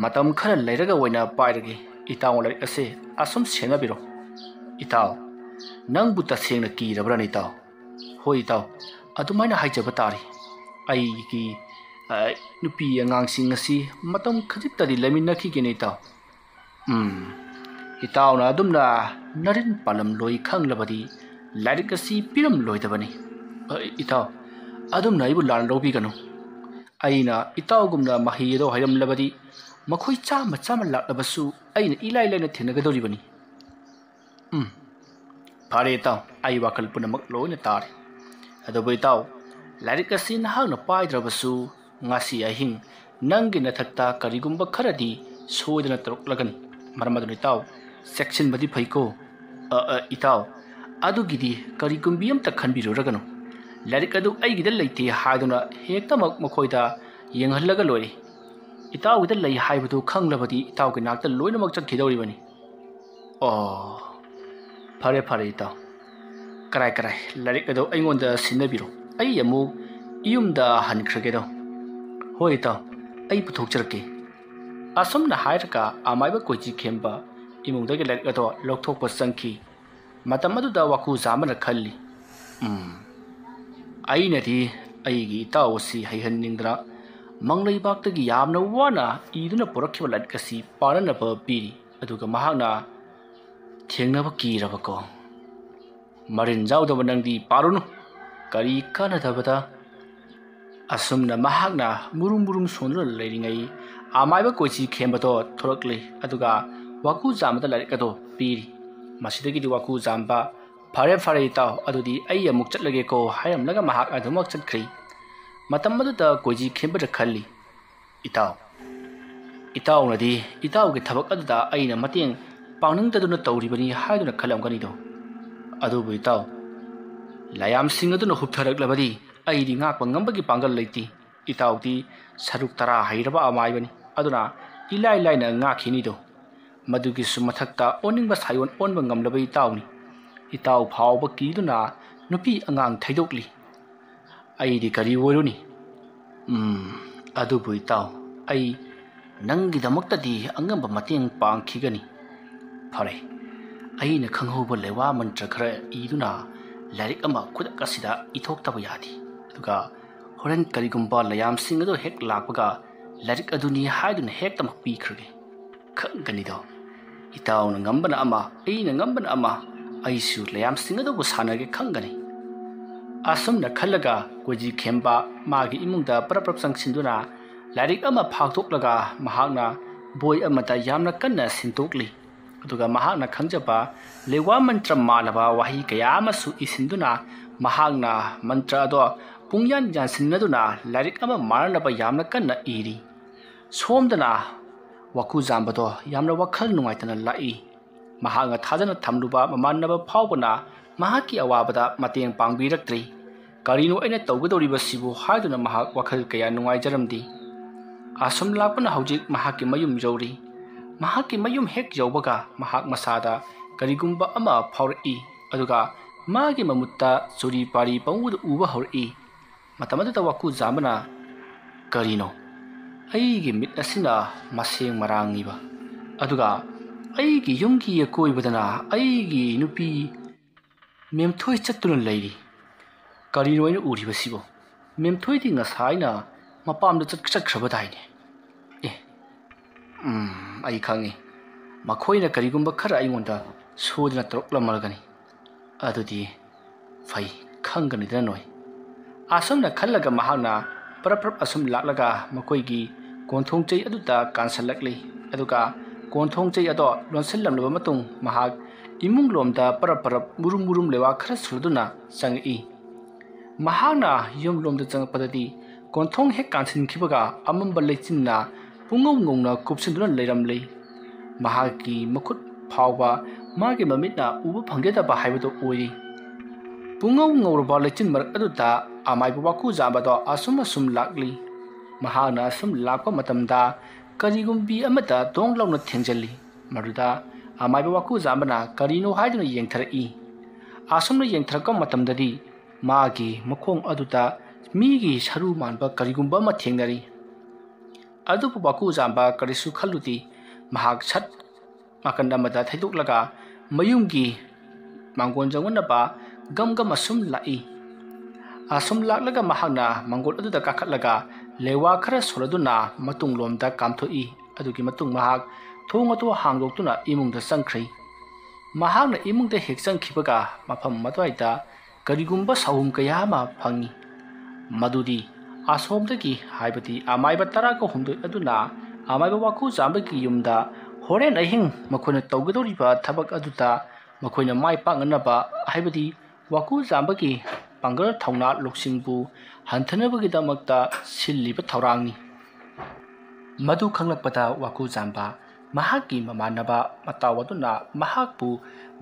ꯃꯇꯝ ꯈꯔ ꯂꯩꯔꯒ ꯑꯣꯏꯅ ꯄꯥꯏꯔꯒꯦ꯫ ꯏꯇꯥꯎꯅ ꯂꯥꯏꯔꯤꯛ ꯑꯁꯦ ꯑꯁꯨꯝ ꯁꯦꯟꯅꯕꯤꯔꯣ꯫ ꯏꯇꯥꯎ, ꯅꯪꯕꯨ ꯇꯁꯦꯡꯅ ꯀꯤꯔꯕ꯭ꯔꯥꯅꯦ, ꯏꯇꯥꯎ? ꯍꯣꯏ, ꯏꯇꯥꯎ, ꯑꯗꯨꯃꯥꯏꯅ ꯍꯥꯏꯖꯕ ꯇꯥꯔꯦ꯫ ꯑꯩꯒꯤ, ꯑ, ꯅꯨꯄꯤ ꯑꯉꯥꯡꯁꯤꯡ ꯑꯁꯤ ꯃꯇꯝ ꯈꯖꯤꯛꯇꯗꯤ ꯂꯩꯃꯤꯟꯅꯈꯤꯒꯦꯅꯦ, ꯏꯇꯥꯎ꯫ ꯎꯝ, ꯏꯇꯥꯎꯅ ꯑꯗꯨꯝꯅ ꯅꯔꯤꯟ ꯄꯥꯜꯂꯝꯂꯣꯏ ꯈꯪꯂꯕꯗꯤ ꯂꯥꯏꯔꯤꯛ ꯑꯁꯤ ꯄꯤꯔꯝꯂꯣꯏꯗꯕꯅꯤ꯫ ꯑ, ꯏꯇꯥꯎ, ꯑꯗꯨꯝꯅ ꯑꯩꯕꯨ ꯂꯥꯟꯅ ꯂꯧꯕꯤꯒꯅꯨ꯫ ꯑꯩꯅ ꯏꯇꯥꯎꯒꯨꯝꯅ ꯃꯍꯩ ꯑꯗꯣ ꯍꯩꯔꯝꯂꯕꯗꯤ ꯃꯈꯣꯏ ꯆꯥꯝꯃ ꯆꯥꯝꯃ ꯂꯥꯛꯂꯕꯁꯨ ꯑꯩꯅ ꯏꯂꯥꯏ ꯂꯥꯏꯅ ꯊꯦꯡꯅꯒꯗꯧꯔꯤꯕꯅꯤ꯫ ꯎꯝ, ꯐꯔꯦ ꯏꯇꯥꯎ, ꯑꯩ ꯋꯥꯈꯜ ꯄꯨꯝꯅꯃꯛ ꯂꯣꯏꯅ ꯇꯥꯔꯦ꯫ ꯑꯗꯨꯕꯨ ꯏꯇꯥꯎ, ꯂꯥꯏꯔꯤꯛ ꯑꯁꯤ ꯅꯍꯥꯛꯅ ꯄꯥꯏꯗ꯭ꯔꯕꯁꯨ ꯉꯁꯤ ꯑꯍꯤꯡ ꯅꯪꯒꯤ ꯅꯊꯛꯇ ꯀꯔꯤꯒꯨꯝꯕ ꯈꯔꯗꯤ ꯁꯣꯏꯗꯅ ꯇꯧꯔꯛꯂꯒꯅꯤ꯫ ꯃꯔꯝ ꯑꯗꯨꯅ ꯏꯇꯥꯎ, ꯆꯦꯛꯁꯤꯟꯕꯗꯤ ꯐꯩꯀꯣ꯫ ꯑ, ꯑ, ꯏꯇꯥꯎ, ꯑꯗꯨꯒꯤꯗꯤ ꯀꯔꯤꯒꯨꯝꯕꯤ ꯑꯝꯇ ꯈꯟꯕꯤꯔꯨꯔꯒꯅꯨ꯫ ꯂꯥꯏꯔꯤꯛ ꯑꯗꯨ ꯑꯩꯒꯤꯗ ꯂꯩꯇꯦ ꯍꯥꯏꯗꯨꯅ ꯍꯦꯛꯇꯃꯛ ꯃꯈꯣꯏꯗ ꯌꯦꯡꯍꯜꯂꯒ ꯂꯣꯏꯔꯦ꯫ ꯏꯇꯥꯎꯒꯤꯗ ꯂꯩ ꯍꯥꯏꯕꯗꯨ ꯈꯪꯂꯕꯗꯤ ꯏꯇꯥꯎꯒꯤ ꯅꯥꯛꯇ ꯂꯣꯏꯅꯃꯛ ꯆꯠꯈꯤꯗꯧꯔꯤꯕꯅꯤ꯫ ꯑꯣ, ꯐꯔꯦ, ꯐꯔꯦ, ꯏꯇꯥꯎ꯫ ꯀꯔꯥꯏ, ꯀꯔꯥꯏ, ꯂꯥꯏꯔꯤꯛ ꯑꯗꯨ ꯑꯩꯉꯣꯟꯗ ꯁꯤꯟꯅꯕꯤꯔꯣ꯫ ꯑꯩ ꯑꯃꯨꯛ ꯌꯨꯝꯗ ꯍꯟꯈ꯭ꯔꯒꯦꯗꯣ꯫ ꯍꯣꯏ, ꯏꯇꯥꯎ, ꯑꯩ ꯄꯨꯊꯣꯛꯆꯔꯛꯀꯦ꯫ ꯑꯁꯨꯝꯅ ꯍꯥꯏꯔꯒ ꯑꯃꯥꯏꯕ ꯀꯣꯏꯆꯤ ꯈꯦꯝꯕ ꯏꯃꯨꯡꯗꯒꯤ ꯂꯥꯏꯔꯤꯛ ꯑꯗꯣ ꯂꯧꯊꯣꯛꯄ ꯆꯪꯈꯤ꯫ ꯃꯇꯝ ꯑꯗꯨꯗ ꯋꯥꯀꯨꯖꯥ ꯑꯃꯅ ꯈꯜꯂꯤ, "ꯎꯝ, ꯑꯩꯅꯗꯤ ꯑꯩꯒꯤ ꯏꯇꯥꯎ ꯑꯁꯤ ꯍꯩꯍꯟꯅꯤꯡꯗꯅ ꯃꯪꯂꯩꯕꯥꯛꯇꯒꯤ ꯌꯥꯝꯅ ꯋꯥꯅ ꯏꯗꯨꯅ ꯄꯨꯔꯛꯈꯤꯕ ꯂꯥꯏꯔꯤꯛ ꯑꯁꯤ ꯄꯥꯅꯅꯕ ꯄꯤꯔꯤ, ꯑꯗꯨꯒ ꯃꯍꯥꯛꯅ ꯊꯦꯡꯅꯕ ꯀꯤꯔꯕꯀꯣ꯫ ꯃꯔꯤꯟ ꯌꯥꯎꯗꯕ ꯅꯪꯗꯤ ꯄꯥꯔꯨꯅꯨ, ꯀꯔꯤ ꯀꯥꯟꯅꯗꯕꯗ?" ꯑꯁꯨꯝꯅ ꯃꯍꯥꯛꯅ ꯃꯨꯔꯨꯝ ꯃꯨꯔꯨꯝ ꯁꯣꯟꯗꯨꯅ ꯂꯩꯔꯤꯉꯩ, ꯑꯃꯥꯏꯕ ꯀꯣꯏꯆꯤ ꯈꯦꯝꯕꯗꯣ ꯊꯣꯔꯛꯂꯦ, ꯑꯗꯨꯒ ꯋꯥꯀꯨꯖꯥ ꯑꯃꯗ ꯂꯥꯏꯔꯤꯛ ꯑꯗꯣ ꯄꯤꯔꯤ꯫ ꯃꯁꯤꯗꯒꯤꯗꯤ ꯋꯥꯀꯨ ꯖꯥꯝꯕ, "ꯐꯔꯦ, ꯐꯔꯦ ꯏꯇꯥꯎ, ꯑꯗꯨꯗꯤ ꯑꯩ ꯑꯃꯨꯛ ꯆꯠꯂꯒꯦꯀꯣ" ꯍꯥꯏꯔꯝꯂꯒ ꯃꯍꯥꯛ ꯑꯗꯨꯃꯛ ꯆꯠꯈ꯭ꯔꯦ꯫ ꯃꯇꯝ ꯑꯗꯨꯗ ꯀꯣꯏꯖꯤ ꯈꯦꯝꯕꯗ ꯈꯜꯂꯤ, "ꯏꯇꯥꯎ, ꯏꯇꯥꯎꯅꯗꯤ ꯏꯇꯥꯎꯒꯤ ꯊꯕꯛ ꯑꯗꯨꯗ ꯑꯩꯅ ꯃꯇꯦꯡ ꯄꯥꯡꯅꯤꯡꯗꯗꯨꯅ ꯇꯧꯔꯤꯕꯅꯤ ꯍꯥꯏꯗꯨꯅ ꯈꯜꯂꯝꯒꯅꯤꯗꯣ꯫ ꯑꯗꯨꯕꯨ ꯏꯇꯥꯎ, ꯂꯌꯥꯝꯁꯤꯡ ꯑꯗꯨꯅ ꯍꯨꯞꯊꯔꯛꯂꯕꯗꯤ ꯑꯩꯗꯤ ꯉꯥꯛꯄ ꯉꯝꯕꯒꯤ ꯄꯥꯡꯒꯜ ꯂꯩꯇꯦ꯫ ꯏꯇꯥꯎꯗꯤ ꯁꯔꯨꯛ ꯇꯔꯥ ꯍꯩꯔꯕ ꯑꯃꯥꯏꯕꯅꯤ, ꯑꯗꯨꯅ ꯏꯂꯥꯏ ꯂꯥꯏꯅ ꯉꯥꯛꯈꯤꯅꯤꯗꯣ꯫ ꯃꯗꯨꯒꯤꯁꯨ ꯃꯊꯛꯇ ꯑꯣꯅꯤꯡꯕ ꯁꯥꯏꯑꯣꯟ ꯑꯣꯟꯕ ꯉꯝꯂꯕ ꯏꯇꯥꯎꯅꯤ꯫ ꯏꯇꯥꯎ ꯐꯥꯎꯕ ꯀꯤꯗꯨꯅ ꯅꯨꯄꯤ ꯑꯉꯥꯡ ꯊꯩꯗꯣꯛꯂꯤ꯫ ꯑꯩꯗꯤ ꯀꯔꯤ ꯑꯣꯏꯔꯨꯅꯤ? ꯎꯝ, ꯑꯗꯨꯕꯨ ꯏꯇꯥꯎ, ꯑꯩ ꯅꯪꯒꯤꯗꯃꯛꯇꯗꯤ ꯑꯉꯝꯕ ꯃꯇꯦꯡ ꯄꯥꯡꯈꯤꯒꯅꯤ꯫ ꯐꯔꯦ, ꯑꯩꯅ ꯈꯪꯍꯧꯕ ꯂꯩꯋꯥ ꯃꯟꯇ꯭ꯔ ꯈꯔ ꯏꯗꯨꯅ ꯂꯥꯏꯔꯤꯛ ꯑꯃ ꯈꯨꯗꯛ ꯑꯁꯤꯗ ꯏꯊꯣꯛꯇꯕ ꯌꯥꯗꯦ꯫ ꯑꯗꯨꯒ ꯍꯣꯔꯦꯟ ꯀꯔꯤꯒꯨꯝꯕ ꯂꯌꯥꯝꯁꯤꯡ ꯑꯗꯨ ꯍꯦꯛ ꯂꯥꯛꯄꯒ ꯂꯥꯏꯔꯤꯛ ꯑꯗꯨꯅꯤ ꯍꯥꯏꯗꯨꯅ ꯍꯦꯛꯇꯃꯛ ꯄꯤꯈ꯭ꯔꯒꯦ꯫ ꯈꯪꯒꯅꯤꯗꯣ, ꯏꯇꯥꯎꯅ ꯉꯝꯕꯅ ꯑꯃ, ꯑꯩꯅ ꯉꯝꯕꯅ ꯑꯃ, ꯑꯩꯁꯨ ꯂꯌꯥꯝꯁꯤꯡ ꯑꯗꯨꯕꯨ ꯁꯥꯟꯅꯒꯦ ꯈꯪꯒꯅꯤ꯫" ꯑꯁꯨꯝꯅ ꯈꯜꯂꯒ ꯀꯣꯏꯖꯤ ꯈꯦꯝꯕ ꯃꯥꯒꯤ ꯏꯃꯨꯡꯗ ꯄ꯭ꯔꯞ ꯄ꯭ꯔꯞ ꯆꯪꯁꯤꯟꯗꯨꯅ ꯂꯥꯏꯔꯤꯛ ꯑꯃ ꯐꯥꯛꯇꯣꯛꯂꯒ ꯃꯍꯥꯛꯅ ꯕꯣꯏ ꯑꯃꯗ ꯌꯥꯝꯅ ꯀꯟꯅ ꯁꯤꯟꯗꯣꯛꯂꯤ꯫ ꯑꯗꯨꯒ ꯃꯍꯥꯛꯅ ꯈꯪꯖꯕ ꯂꯩꯋꯥ ꯃꯟꯇ꯭ꯔ ꯃꯥꯜꯂꯕ ꯋꯥꯍꯩ ꯀꯌꯥ ꯑꯃꯁꯨ ꯏꯁꯤꯟꯗꯨꯅ ꯃꯍꯥꯛꯅ ꯃꯟꯇ꯭ꯔ ꯑꯗꯣ ꯄꯨꯡꯌꯥꯟ ꯌꯥꯟꯁꯤꯟꯅꯗꯨꯅ ꯂꯥꯏꯔꯤꯛ ꯑꯃ ꯃꯥꯟꯅꯅꯕ ꯌꯥꯝꯅ ꯀꯟꯅ ꯏꯔꯤ꯫ ꯁꯣꯝꯗꯅ ꯋꯥꯀꯨꯖꯥꯝꯕꯗꯣ ꯌꯥꯝꯅ ꯋꯥꯈꯜ ꯅꯨꯡꯉꯥꯏꯇꯅ ꯂꯥꯛꯏ꯫ ꯃꯍꯥꯛꯅ ꯊꯥꯖꯅ ꯊꯝꯂꯨꯕ ꯃꯃꯥꯟꯅꯕ ꯐꯥꯎꯕꯅ ꯃꯍꯥꯛꯀꯤ ꯑꯋꯥꯕꯗ ꯃꯇꯦꯡ ꯄꯥꯡꯕꯤꯔꯛꯇ꯭ꯔꯤ꯫ "ꯀꯔꯤꯅꯣ ꯑꯩꯅ ꯇꯧꯒꯗꯧꯔꯤꯕꯁꯤꯕꯨ?" ꯍꯥꯏꯗꯨꯅ ꯃꯍꯥꯛ ꯋꯥꯈꯜ ꯀꯌꯥ ꯅꯨꯡꯉꯥꯏꯖꯔꯝꯗꯦ꯫ ꯑꯁꯨꯝ ꯂꯥꯛꯄꯅ ꯍꯧꯖꯤꯛ ꯃꯍꯥꯛꯀꯤ ꯃꯌꯨꯝ ꯌꯧꯔꯤ꯫ ꯃꯍꯥꯛꯀꯤ ꯃꯌꯨꯝ ꯍꯦꯛ ꯌꯧꯕꯒ ꯃꯍꯥꯛ ꯃꯁꯥꯗ ꯀꯔꯤꯒꯨꯝꯕ ꯑꯃ ꯐꯥꯎꯔꯛꯏ, ꯑꯗꯨꯒ ꯃꯥꯒꯤ ꯃꯃꯨꯠꯇ ꯆꯨꯔꯤ ꯄꯥꯔꯤ ꯄꯪꯎꯗ ꯎꯕ ꯍꯧꯔꯛꯏ꯫ ꯃꯇꯝ ꯑꯗꯨꯗ ꯋꯥꯀꯨꯖꯥꯝꯕꯅ, "ꯀꯔꯤꯅꯣ? ꯑꯩꯒꯤ ꯃꯤꯠ ꯑꯁꯤꯅ ꯃꯁꯦꯡ ꯃꯔꯥꯡꯉꯤꯕ, ꯑꯗꯨꯒ ꯑꯩꯒꯤ ꯌꯨꯝꯒꯤ ꯑꯀꯣꯏꯕꯗꯅ ꯑꯩꯒꯤ ꯅꯨꯄꯤ ꯃꯦꯝꯊꯣꯏ ꯆꯠꯇꯨꯅ ꯂꯩꯔꯤ꯫ ꯀꯔꯤꯅꯣ ꯑꯩꯅ ꯎꯔꯤꯕꯁꯤꯕꯣ? ꯃꯦꯝꯊꯣꯏꯗꯤ ꯉꯁꯥꯏꯅ ꯃꯄꯥꯝꯗ ꯆꯠ-, ꯆꯠꯈ꯭ꯔꯕꯗꯥꯏꯅꯦ? ꯑꯦ, ꯎꯝ, ꯑꯩ ꯈꯪꯉꯤ꯫ ꯃꯈꯣꯏꯅ ꯀꯔꯤꯒꯨꯝꯕ ꯈꯔ ꯑꯩꯉꯣꯟꯗ ꯁꯣꯏꯗꯅ ꯇꯧꯔꯛꯂꯝꯃꯒꯅꯤ꯫ ꯑꯗꯨꯗꯤ ꯐꯩ, ꯈꯪꯒꯅꯤꯗꯅ ꯅꯣꯏ꯫" ꯑꯁꯨꯝꯅ ꯈꯜꯂꯒ ꯃꯍꯥꯛꯅ ꯄ꯭ꯔꯞ ꯄ꯭ꯔꯞ ꯑꯁꯨꯝ ꯂꯥꯛꯂꯒ ꯃꯈꯣꯏꯒꯤ ꯀꯣꯟꯊꯣꯡ ꯆꯩ ꯑꯗꯨꯗ ꯀꯥꯟꯁꯤꯜꯂꯛꯂꯤ꯫ ꯑꯗꯨꯒ ꯀꯣꯟꯊꯣꯡ ꯆꯩ ꯑꯗꯣ ꯂꯣꯟꯁꯤꯜꯂꯝꯂꯕ ꯃꯇꯨꯡ ꯃꯍꯥꯛ ꯏꯃꯨꯡ ꯂꯣꯝꯗ ꯄꯔꯞ ꯄꯔꯞ ꯃꯨꯔꯨꯝ ꯃꯨꯔꯨꯝ ꯂꯩꯋꯥ ꯈꯔ ꯁꯨꯔꯗꯨꯅ ꯆꯪꯉꯛꯏ꯫ ꯃꯍꯥꯛꯅ ꯌꯨꯝ ꯂꯣꯝꯗ ꯆꯪꯉꯛꯄꯗꯗꯤ ꯀꯣꯟꯊꯣꯡ ꯍꯦꯛ ꯀꯥꯟꯁꯤꯟꯈꯤꯕꯒ ꯑꯃꯝꯕ ꯂꯩꯆꯤꯟꯅ ꯄꯨꯡꯉꯧ ꯉꯧꯅ ꯀꯨꯞꯁꯤꯟꯗꯨꯅ ꯂꯩꯔꯝꯂꯤ꯫ ꯃꯍꯥꯛꯀꯤ ꯃꯈꯨꯠ ꯐꯥꯎꯕ ꯃꯥꯒꯤ ꯃꯃꯤꯠꯅ ꯎꯕ ꯐꯪꯖꯗꯕ ꯍꯥꯏꯕꯗꯨ ꯑꯣꯏꯔꯤ꯫ ꯄꯨꯡꯉꯧ ꯉꯧꯔꯕ ꯂꯩꯆꯤꯟ ꯃꯔꯛ ꯑꯗꯨꯗ ꯑꯃꯥꯏꯕ ꯋꯥꯀꯨꯖꯥꯝꯕꯗꯣ ꯑꯁꯨꯝ ꯑꯁꯨꯝ ꯂꯥꯛꯂꯤ꯫ ꯃꯍꯥꯛꯅ ꯑꯁꯨꯝ ꯂꯥꯛꯄ ꯃꯇꯝꯗ ꯀꯔꯤꯒꯨꯝꯕꯤ ꯑꯃꯗ ꯗꯣꯡ ꯂꯥꯎꯅ ꯊꯦꯡꯖꯤꯜꯂꯤ꯫ ꯃꯗꯨꯗ ꯑꯃꯥꯏꯕ ꯋꯥꯀꯨꯖꯥꯝꯕꯅ ꯀꯔꯤꯅꯣ ꯍꯥꯏꯗꯨꯅ ꯌꯦꯡꯊꯔꯛꯏ꯫ ꯑꯁꯨꯝꯅ ꯌꯦꯡꯊꯔꯛꯄ ꯃꯇꯝꯗꯗꯤ ꯃꯥꯒꯤ ꯃꯈꯣꯡ ꯑꯗꯨꯗ ꯃꯤꯒꯤ ꯁꯔꯨ ꯃꯥꯟꯕ ꯀꯔꯤꯒꯨꯝꯕ ꯑꯃ ꯊꯦꯡꯅꯔꯤ꯫ ꯑꯗꯨꯕꯨ ꯋꯥꯀꯨꯖꯥꯝꯕ ꯀꯔꯤꯁꯨ ꯈꯜꯂꯨꯗꯦ꯫ ꯃꯍꯥꯛ ꯁꯠ ꯅꯥꯀꯟ ꯑꯃꯗ ꯊꯩꯗꯣꯛꯂꯒ ꯃꯌꯨꯝꯒꯤ ꯃꯥꯡꯒꯣꯟ ꯌꯧꯅꯅꯕ ꯒꯝ ꯒꯝ ꯑꯁꯨꯝ ꯂꯥꯛꯏ꯫ ꯑꯁꯨꯝ ꯂꯥꯛꯂꯒ ꯃꯍꯥꯛꯅ ꯃꯥꯡꯒꯣꯟ ꯑꯗꯨꯗ ꯀꯥꯈꯠꯂꯒ ꯂꯩꯋꯥ ꯈꯔ ꯁꯣꯜꯂꯗꯨꯅ ꯃꯇꯨꯡꯂꯣꯝꯗ ꯀꯥꯝꯊꯣꯛꯏ꯫ ꯑꯗꯨꯒꯤ ꯃꯇꯨꯡ ꯃꯍꯥꯛ ꯊꯣꯡ ꯑꯗꯨ ꯍꯥꯡꯗꯣꯛꯇꯨꯅ ꯏꯃꯨꯡꯗ ꯆꯪꯈ꯭ꯔꯦ꯫ ꯃꯍꯥꯛꯅ ꯏꯃꯨꯡꯗ ꯍꯦꯛ ꯆꯪꯈꯤꯕꯒ ꯃꯐꯝ ꯑꯗꯨꯋꯥꯏꯗ ꯀꯔꯤꯒꯨꯝꯕ ꯁꯥꯍꯨꯝ ꯀꯌꯥ ꯑꯃ ꯐꯪꯏ꯫ ꯃꯗꯨꯗꯤ ꯑꯁꯣꯝꯗꯒꯤ, ꯍꯥꯏꯕꯗꯤ ꯑꯃꯥꯏꯕ ꯇꯔꯥꯒ ꯍꯨꯝꯗꯣꯏ ꯑꯗꯨꯅ ꯑꯃꯥꯏꯕ ꯋꯥꯀꯨ ꯆꯥꯝꯕꯒꯤ ꯌꯨꯝꯗ ꯍꯣꯔꯦꯟ ꯑꯍꯤꯡ ꯃꯈꯣꯏꯅ ꯇꯧꯒꯗꯧꯔꯤꯕ ꯊꯕꯛ ꯑꯗꯨꯗ ꯃꯈꯣꯏꯅ ꯃꯥꯏ ꯄꯥꯛꯅꯅꯕ, ꯍꯥꯏꯕꯗꯤ ꯋꯥꯀꯨ ꯆꯥꯝꯕꯒꯤ ꯄꯥꯡꯒꯜ ꯊꯧꯅꯥ ꯂꯧꯁꯤꯡꯕꯨ ꯍꯟꯊꯅꯕꯒꯤꯗꯃꯛꯇ ꯁꯤꯜꯂꯤꯕ ꯊꯧꯔꯥꯡꯅꯤ꯫ ꯃꯗꯨ ꯈꯪꯂꯛꯄꯗ ꯋꯥꯀꯨ ꯆꯥꯝꯕ ꯃꯍꯥꯛꯀꯤ ꯃꯃꯥꯟꯅꯕ ꯃꯇꯥꯎ ꯑꯗꯨꯅ ꯃꯍꯥꯛꯄꯨ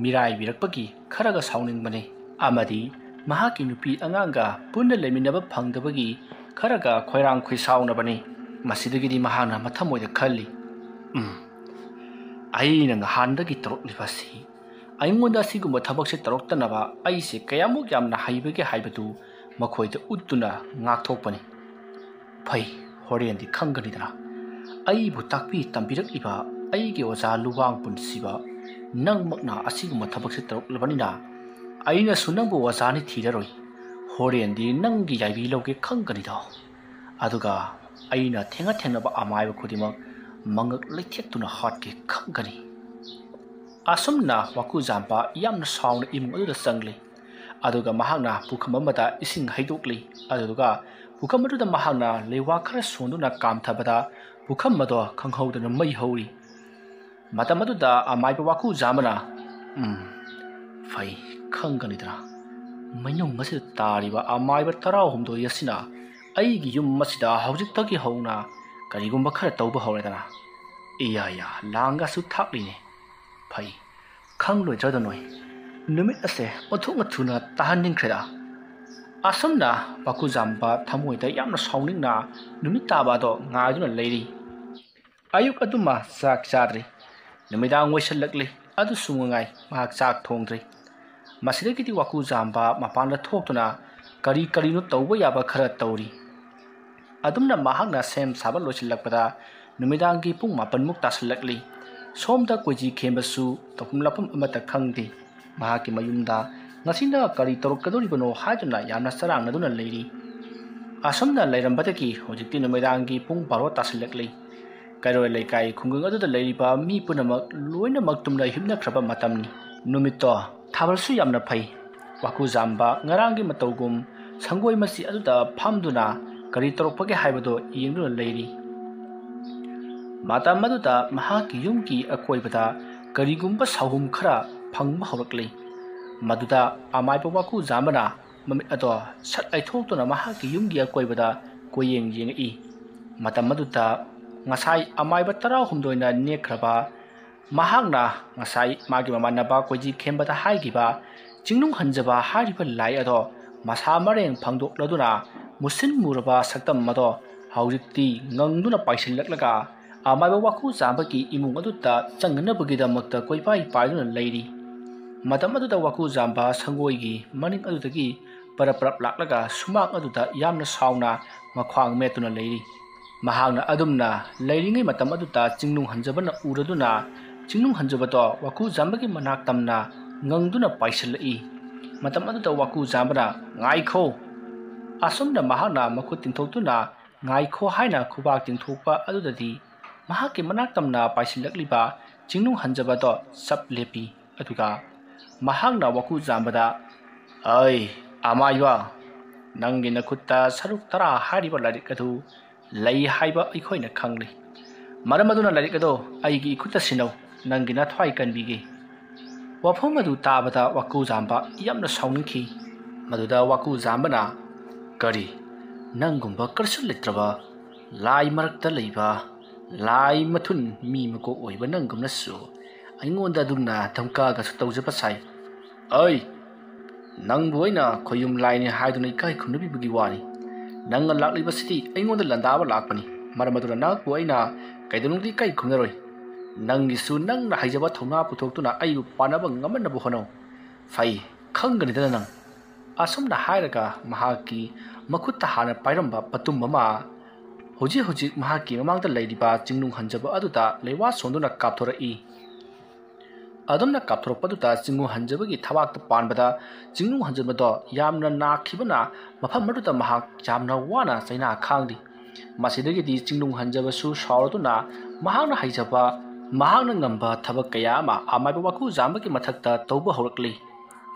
ꯃꯤꯔꯥꯏꯕꯤꯔꯛꯄꯒꯤ ꯈꯔꯒ ꯁꯥꯎꯅꯤꯡꯕꯅꯤ ꯑꯃꯗꯤ ꯃꯍꯥꯛꯀꯤ ꯅꯨꯄꯤ ꯑꯉꯥꯡꯒ ꯄꯨꯟꯅ ꯂꯩꯃꯤꯟꯅꯕ ꯐꯪꯗꯕꯒꯤ ꯈꯔꯒ ꯈꯣꯏꯔꯥꯡ ꯈꯣꯏꯁꯥꯎꯅꯕꯅꯤ꯫ ꯃꯁꯤꯗꯒꯤꯗꯤ ꯃꯍꯥꯛꯅ ꯃꯊꯃꯣꯏꯗ ꯈꯜꯂꯤ, "ꯎꯝ, ꯑꯩꯅ ꯅꯍꯥꯟꯗꯒꯤ ꯇꯧꯔꯛꯂꯤꯕ ꯑꯁꯤ, ꯑꯩꯉꯣꯟꯗ ꯑꯁꯤꯒꯨꯝꯕ ꯊꯕꯛꯁꯦ ꯇꯧꯔꯛꯇꯅꯕ ꯑꯩꯁꯦ ꯀꯌꯥꯃꯨꯛ ꯌꯥꯝꯅ ꯍꯩꯕꯒꯦ ꯍꯥꯏꯕꯗꯨ ꯃꯈꯣꯏꯗ ꯎꯠꯇꯨꯅ ꯉꯥꯛꯊꯣꯛꯄꯅꯤ꯫ ꯐꯩ, ꯍꯣꯔꯦꯟꯗꯤ ꯈꯪꯒꯅꯤꯗꯅ꯫ ꯑꯩꯕꯨ ꯇꯥꯛꯄꯤ ꯇꯝꯕꯤꯔꯛꯂꯤꯕ ꯑꯩꯒꯤ ꯑꯣꯖꯥ ꯂꯨꯋꯥꯡ ꯄꯨꯟꯁꯤꯕ, ꯅꯪꯃꯛꯅ ꯑꯁꯤꯒꯨꯝꯕ ꯊꯕꯛꯁꯦ ꯇꯧꯔꯛꯂꯕꯅꯤꯅ ꯑꯩꯅꯁꯨ ꯅꯪꯕꯨ ꯑꯣꯖꯥꯅꯤ ꯊꯤꯔꯔꯣꯏ꯫ ꯍꯣꯔꯦꯟꯗꯤ ꯅꯪꯒꯤ ꯌꯥꯏꯕꯤ ꯂꯧꯒꯦ ꯈꯪꯒꯅꯤꯗꯣ꯫ ꯑꯗꯨꯒ ꯑꯩꯅ ꯊꯦꯡꯅ ꯊꯦꯡꯅꯕ ꯑꯃꯥꯏꯕ ꯈꯨꯗꯤꯡꯃꯛ ꯃꯉꯛ ꯂꯩꯊꯦꯛꯇꯨꯅ ꯍꯥꯠꯀꯦ ꯈꯪꯒꯅꯤ꯫" ꯑꯁꯨꯝꯅ ꯋꯥꯀꯨꯖꯥꯝꯕ ꯌꯥꯝꯅ ꯁꯥꯎꯅ ꯏꯃꯨꯡ ꯑꯗꯨꯗ ꯆꯪꯂꯤ꯫ ꯑꯗꯨꯒ ꯃꯍꯥꯛꯅ ꯄꯨꯈꯝ ꯑꯃꯗ ꯏꯁꯤꯡ ꯍꯩꯗꯣꯛꯂꯤ꯫ ꯑꯗꯨꯗꯨꯒ ꯄꯨꯈꯝ ꯑꯗꯨꯗ ꯃꯍꯥꯛꯅ ꯂꯩꯋꯥ ꯈꯔ ꯁꯣꯟꯗꯨꯅ ꯀꯥꯝꯊꯕꯗ ꯄꯨꯈꯝ ꯑꯗꯣ ꯈꯪꯍꯧꯗꯅ ꯃꯩ ꯍꯧꯔꯤ꯫ ꯃꯇꯝ ꯑꯗꯨꯗ ꯑꯃꯥꯏꯕ ꯋꯥꯀꯨꯖꯥꯝꯕꯅ ꯎꯝ, ꯐꯩ, ꯈꯪꯒꯅꯤꯗꯅ꯫ ꯃꯅꯨꯡ ꯑꯁꯤꯗ ꯇꯥꯔꯤꯕ ꯑꯃꯥꯏꯕ ꯇꯔꯥꯍꯨꯝꯗꯣꯏ ꯑꯁꯤꯅ ꯑꯩꯒꯤ ꯌꯨꯝ ꯑꯁꯤꯗ ꯍꯧꯖꯤꯛꯇꯒꯤ ꯍꯧꯅ ꯀꯔꯤꯒꯨꯝꯕ ꯈꯔ ꯇꯧꯕ ꯍꯧꯔꯦꯗꯅ꯫ ꯏꯌꯥ ꯌꯥ, ꯂꯥꯡꯒꯁꯨ ꯊꯥꯛꯂꯤꯅꯦ꯫ ꯐꯩ, ꯈꯪꯂꯣꯏꯗ꯭ꯔꯗ ꯅꯣꯏ꯫ ꯅꯨꯃꯤꯠ ꯑꯁꯦ ꯑꯣꯟꯊꯣꯛꯅ ꯊꯨꯅ ꯇꯥꯍꯟꯅꯤꯡꯈ꯭ꯔꯦꯗ꯫ ꯑꯁꯨꯝꯅ ꯋꯥꯀꯨꯖꯥꯝꯕ ꯊꯃꯣꯏꯗ ꯌꯥꯝꯅ ꯁꯥꯎꯅꯤꯡꯅ ꯅꯨꯃꯤꯠ ꯇꯥꯕ ꯑꯗꯣ ꯉꯥꯏꯗꯨꯅ ꯂꯩꯔꯤ꯫ ꯑꯌꯨꯛ ꯑꯗꯨꯃ ꯆꯥꯛ ꯆꯥꯗ꯭ꯔꯤ꯫ ꯅꯨꯃꯤꯗꯥꯡ ꯑꯣꯏꯁꯤꯜꯂꯛꯂꯤ꯫ ꯑꯗꯨꯁꯨ ꯉꯉꯥꯏ ꯃꯍꯥꯛ ꯆꯥꯛ ꯊꯣꯡꯗ꯭ꯔꯤ꯫ ꯃꯁꯤꯗꯒꯤꯗꯤ ꯋꯥꯀꯨꯖꯥꯝꯕ ꯃꯄꯥꯟꯗ ꯊꯣꯛꯇꯨꯅ ꯀꯔꯤ ꯀꯔꯤꯅꯣ ꯇꯧꯕ ꯌꯥꯕ ꯈꯔ ꯇꯧꯔꯤ꯫ ꯑꯗꯨꯝꯅ ꯃꯍꯥꯛꯅ ꯁꯦꯝ ꯁꯥꯕ ꯂꯣꯏꯁꯤꯜꯂꯛꯄꯗ ꯅꯨꯃꯤꯗꯥꯡꯒꯤ ꯄꯨꯡ ꯃꯥꯄꯟꯃꯨꯛ ꯇꯥꯁꯤꯜꯂꯛꯂꯤ꯫ ꯁꯣꯝꯗ ꯀꯣꯏꯖꯤ ꯈꯦꯝꯕꯁꯨ ꯇꯧꯐꯝ ꯂꯥꯛꯐꯝ ꯑꯃꯠꯇ ꯈꯪꯗꯦ꯫ ꯃꯍꯥꯛꯀꯤ ꯃꯌꯨꯝꯗ ꯉꯁꯤꯅ ꯀꯔꯤ ꯇꯧꯔꯛꯀꯗꯧꯔꯤꯕꯅꯣ ꯍꯥꯏꯗꯨꯅ ꯌꯥꯝꯅ ꯆꯔꯥꯡꯅꯗꯨꯅ ꯂꯩꯔꯤ꯫ ꯑꯁꯨꯝꯅ ꯂꯩꯔꯝꯕꯗꯒꯤ ꯍꯧꯖꯤꯛꯇꯤ ꯅꯨꯃꯤꯗꯥꯡꯒꯤ ꯄꯨꯡ ꯕꯥꯔꯣ ꯇꯥꯁꯤꯜꯂꯛꯂꯤ꯫ ꯀꯩꯔꯣꯏ ꯂꯩꯀꯥꯏ ꯈꯨꯡꯒꯪ ꯑꯗꯨꯗ ꯂꯩꯔꯤꯕ ꯃꯤ ꯄꯨꯝꯅꯃꯛ ꯂꯣꯏꯅꯃꯛ ꯇꯨꯝꯅ ꯍꯤꯞꯅꯈ꯭ꯔꯕ ꯃꯇꯝꯅꯤ꯫ ꯅꯨꯃꯤꯠꯇꯣ ꯊꯥꯕꯜꯁꯨ ꯌꯥꯝꯅ ꯐꯩ꯫ ꯋꯥꯀꯨꯖꯥꯝꯕ ꯉꯔꯥꯡꯒꯤ ꯃꯇꯧꯒꯨꯝ ꯁꯪꯒꯣꯏ ꯃꯆꯤ ꯑꯗꯨꯗ ꯐꯝꯗꯨꯅ ꯀꯔꯤ ꯇꯧꯔꯛꯄꯒꯦ ꯍꯥꯏꯕꯗꯨ ꯌꯦꯡꯗꯨꯅ ꯂꯩꯔꯤ꯫ ꯃꯇꯝ ꯑꯗꯨꯗ ꯃꯍꯥꯛꯀꯤ ꯌꯨꯝꯒꯤ ꯑꯀꯣꯏꯕꯗ ꯀꯔꯤꯒꯨꯝꯕ ꯁꯥꯍꯨꯝ ꯈꯔ ꯐꯪꯕ ꯍꯧꯔꯛꯂꯤ꯫ ꯃꯗꯨꯗ ꯑꯃꯥꯏꯕ ꯋꯥꯀꯨꯖꯥꯝꯕꯅ ꯃꯃꯤꯠ ꯑꯗꯣ ꯁꯠ ꯂꯩꯊꯣꯛꯇꯨꯅ ꯃꯍꯥꯛꯀꯤ ꯌꯨꯝꯒꯤ ꯑꯀꯣꯏꯕꯗ ꯀꯣꯏꯌꯦꯡ ꯌꯦꯡꯉꯛꯏ꯫ ꯃꯇꯝ ꯑꯗꯨꯗ ꯉꯁꯥꯏ ꯑꯃꯥꯏꯕ ꯇꯔꯥꯍꯨꯝꯗꯣꯏꯅ ꯅꯦꯛꯈ꯭ꯔꯕ ꯃꯍꯥꯛꯅ ꯉꯁꯥꯏ ꯃꯥꯒꯤ ꯃꯃꯥꯟꯅꯕ ꯀꯣꯏꯖꯤ ꯈꯦꯝꯕꯗ ꯍꯥꯏꯈꯤꯕ ꯆꯤꯡꯅꯨꯡ ꯍꯟꯖꯕ ꯍꯥꯏꯔꯤꯕ ꯂꯥꯏ ꯑꯗꯣ ꯃꯁꯥ ꯃꯔꯦꯡ ꯐꯪꯗꯣꯛꯂꯗꯨꯅ ꯃꯨꯁꯤꯟ ꯃꯨꯔꯕ ꯁꯛꯇꯝ ꯑꯗꯣ ꯍꯧꯖꯤꯛꯇꯤ ꯉꯪꯗꯨꯅ ꯄꯥꯏꯁꯤꯜꯂꯛꯂꯒ ꯑꯃꯥꯏꯕ ꯋꯥꯀꯨ ꯆꯥꯝꯕꯒꯤ ꯏꯃꯨꯡ ꯑꯗꯨꯗ ꯆꯪꯅꯅꯕꯒꯤꯗꯃꯛꯇ ꯀꯣꯏꯄꯥꯏ ꯄꯥꯏꯗꯨꯅ ꯂꯩꯔꯤ꯫ ꯃꯇꯝ ꯑꯗꯨꯗ ꯋꯥꯀꯨ ꯆꯥꯝꯕ ꯁꯪꯒꯣꯏꯒꯤ ꯃꯅꯤꯡ ꯑꯗꯨꯗꯒꯤ ꯄꯔꯞ ꯄꯔꯞ ꯂꯥꯛꯂꯒ ꯁꯨꯃꯥꯡ ꯑꯗꯨꯗ ꯌꯥꯝꯅ ꯁꯥꯎꯅ ꯃꯈ꯭ꯋꯥꯡ ꯃꯦꯠꯇꯨꯅ ꯂꯩꯔꯤ꯫ ꯃꯍꯥꯛꯅ ꯑꯗꯨꯝꯅ ꯂꯩꯔꯤꯉꯩ ꯃꯇꯝ ꯑꯗꯨꯗ ꯆꯤꯡꯅꯨꯡ ꯍꯟꯖꯕꯅ ꯎꯔꯗꯨꯅ ꯆꯤꯡꯅꯨꯡ ꯍꯟꯖꯕꯗꯣ ꯋꯥꯀꯨ ꯆꯥꯝꯕꯒꯤ ꯃꯅꯥꯛ ꯇꯝꯅ ꯉꯪꯗꯨꯅ ꯄꯥꯏꯁꯤꯜꯂꯛꯏ꯫ ꯃꯇꯝ ꯑꯗꯨꯗ ꯋꯥꯀꯨ ꯆꯥꯝꯕꯅ "ꯉꯥꯏꯈꯣ!" ꯑꯁꯨꯝꯅ ꯃꯍꯥꯛꯅ ꯃꯈꯨꯠ ꯇꯤꯡꯊꯣꯛꯇꯨꯅ "ꯉꯥꯏꯈꯣ" ꯍꯥꯏꯅ ꯈꯨꯕꯥꯛ ꯇꯤꯡꯊꯣꯛꯄ ꯑꯗꯨꯗꯗꯤ ꯃꯍꯥꯛꯀꯤ ꯃꯅꯥꯛ ꯇꯝꯅ ꯄꯥꯏꯁꯤꯜꯂꯛꯂꯤꯕ ꯆꯤꯡꯅꯨꯡ ꯍꯟꯖꯕꯗꯣ ꯆꯞ ꯂꯦꯞꯄꯤ꯫ ꯑꯗꯨꯒ ꯃꯍꯥꯛꯅ ꯋꯥꯀꯨ ꯆꯥꯝꯕꯗ, "ꯑꯩ ꯑꯃꯥꯏꯕ, ꯅꯪꯒꯤ ꯅꯈꯨꯠꯇ ꯁꯔꯨꯛ ꯇꯔꯥ ꯍꯥꯏꯔꯤꯕ ꯂꯥꯏꯔꯤꯛ ꯑꯗꯨ ꯂꯩ ꯍꯥꯏꯕ ꯑꯩꯈꯣꯏꯅ ꯈꯪꯂꯤ꯫ ꯃꯔꯝ ꯑꯗꯨꯅ ꯂꯥꯏꯔꯤꯛ ꯑꯗꯨ ꯑꯩꯒꯤ ꯏꯈꯨꯠꯇ ꯁꯤꯟꯅꯧ, ꯅꯪꯒꯤ ꯅꯊ꯭ꯋꯥꯏ ꯀꯟꯕꯤꯒꯦ꯫" ꯋꯥꯐꯝ ꯑꯗꯨ ꯇꯥꯕꯗ ꯋꯥꯀꯨꯖꯥꯝꯕ ꯌꯥꯝꯅ ꯁꯥꯎꯅꯤꯡꯈꯤ꯫ ꯃꯗꯨꯗ ꯋꯥꯀꯨꯖꯥꯝꯕꯅ, "ꯀꯔꯤ? ꯅꯪꯒꯨꯝꯕ ꯀꯔꯤꯁꯨ ꯂꯩꯇ꯭ꯔꯕ, ꯂꯥꯏ ꯃꯔꯛꯇ ꯂꯩꯕ, ꯂꯥꯏ ꯃꯊꯨꯟ ꯃꯤ ꯃꯀꯣꯛ ꯑꯣꯏꯕ ꯅꯪꯒꯨꯝꯅꯁꯨ ꯑꯩꯉꯣꯟꯗ ꯑꯗꯨꯝꯅ ꯙꯝꯀꯥꯒꯁꯨ ꯇꯧꯖꯕ ꯁꯥꯏ? ꯑꯩ ꯅꯪꯕꯨ ꯑꯩꯅ ꯈꯣꯌꯨꯝ ꯂꯥꯏꯅꯤ ꯍꯥꯏꯗꯨꯅ ꯏꯀꯥꯏ ꯈꯨꯝꯅꯕꯤꯕꯒꯤ ꯋꯥꯅꯤ꯫ ꯅꯪꯅ ꯂꯥꯛꯂꯤꯕꯁꯤꯗꯤ ꯑꯩꯉꯣꯟꯗ ꯂꯥꯟꯗꯥꯕ ꯂꯥꯛꯄꯅꯤ꯫ ꯃꯔꯝ ꯑꯗꯨꯅ ꯅꯍꯥꯛꯄꯨ ꯑꯩꯅ ꯀꯩꯗꯧꯅꯨꯡꯗ ꯏꯀꯥꯏ ꯈꯨꯝꯅꯔꯣꯏ꯫ ꯅꯪꯒꯤꯁꯨ ꯅꯪꯅ ꯍꯩꯖꯕ ꯊꯧꯅꯥ ꯄꯨꯊꯣꯛꯇꯨꯅ ꯑꯩꯕꯨ ꯄꯥꯟꯅꯕ ꯉꯝꯍꯟꯅꯕ ꯍꯣꯠꯅꯧ꯫ ꯐꯩ, ꯈꯪꯒꯅꯤꯗꯅ ꯅꯪ꯫" ꯑꯁꯨꯝꯅ ꯍꯥꯏꯔꯒ ꯃꯍꯥꯛꯀꯤ ꯃꯈꯨꯠꯇ ꯍꯥꯟꯅ ꯄꯥꯏꯔꯝꯕ ꯄꯇꯨꯝ ꯑꯃ ꯍꯧꯖꯤꯛ ꯍꯧꯖꯤꯛ ꯃꯍꯥꯛꯀꯤ ꯃꯃꯥꯡꯗ ꯂꯩꯔꯤꯕ ꯆꯤꯡꯅꯨꯡ ꯍꯟꯖꯕ ꯑꯗꯨꯗ ꯂꯩꯋꯥ ꯁꯣꯟꯗꯨꯅ ꯀꯥꯞꯊꯣꯔꯛꯏ꯫ ꯑꯗꯨꯝꯅ ꯀꯥꯞꯊꯣꯔꯛꯄꯗꯨꯗ ꯆꯤꯡꯅꯨꯡ ꯍꯟꯖꯕꯒꯤ ꯊꯕꯥꯛꯇ ꯄꯥꯟꯕꯗ ꯆꯤꯡꯅꯨꯡ ꯍꯟꯖꯕꯗꯣ ꯌꯥꯝꯅ ꯅꯥꯈꯤꯕꯅ ꯃꯐꯝ ꯑꯗꯨꯗ ꯃꯍꯥꯛ ꯌꯥꯝꯅ ꯋꯥꯅ ꯆꯩꯅꯥ ꯈꯥꯡꯂꯤ꯫ ꯃꯁꯤꯗꯒꯤꯗꯤ ꯆꯤꯡꯅꯨꯡ ꯍꯟꯖꯕꯁꯨ ꯁꯥꯎꯔꯗꯨꯅ ꯃꯍꯥꯛꯅ ꯍꯩꯖꯕ, ꯃꯍꯥꯛꯅ ꯉꯝꯕ ꯊꯕꯛ ꯀꯌꯥ ꯑꯃ ꯑꯃꯥꯏꯕ ꯋꯥꯀꯨꯖꯥꯝꯕꯒꯤ ꯃꯊꯛꯇ ꯇꯧꯕ ꯍꯧꯔꯛꯂꯤ꯫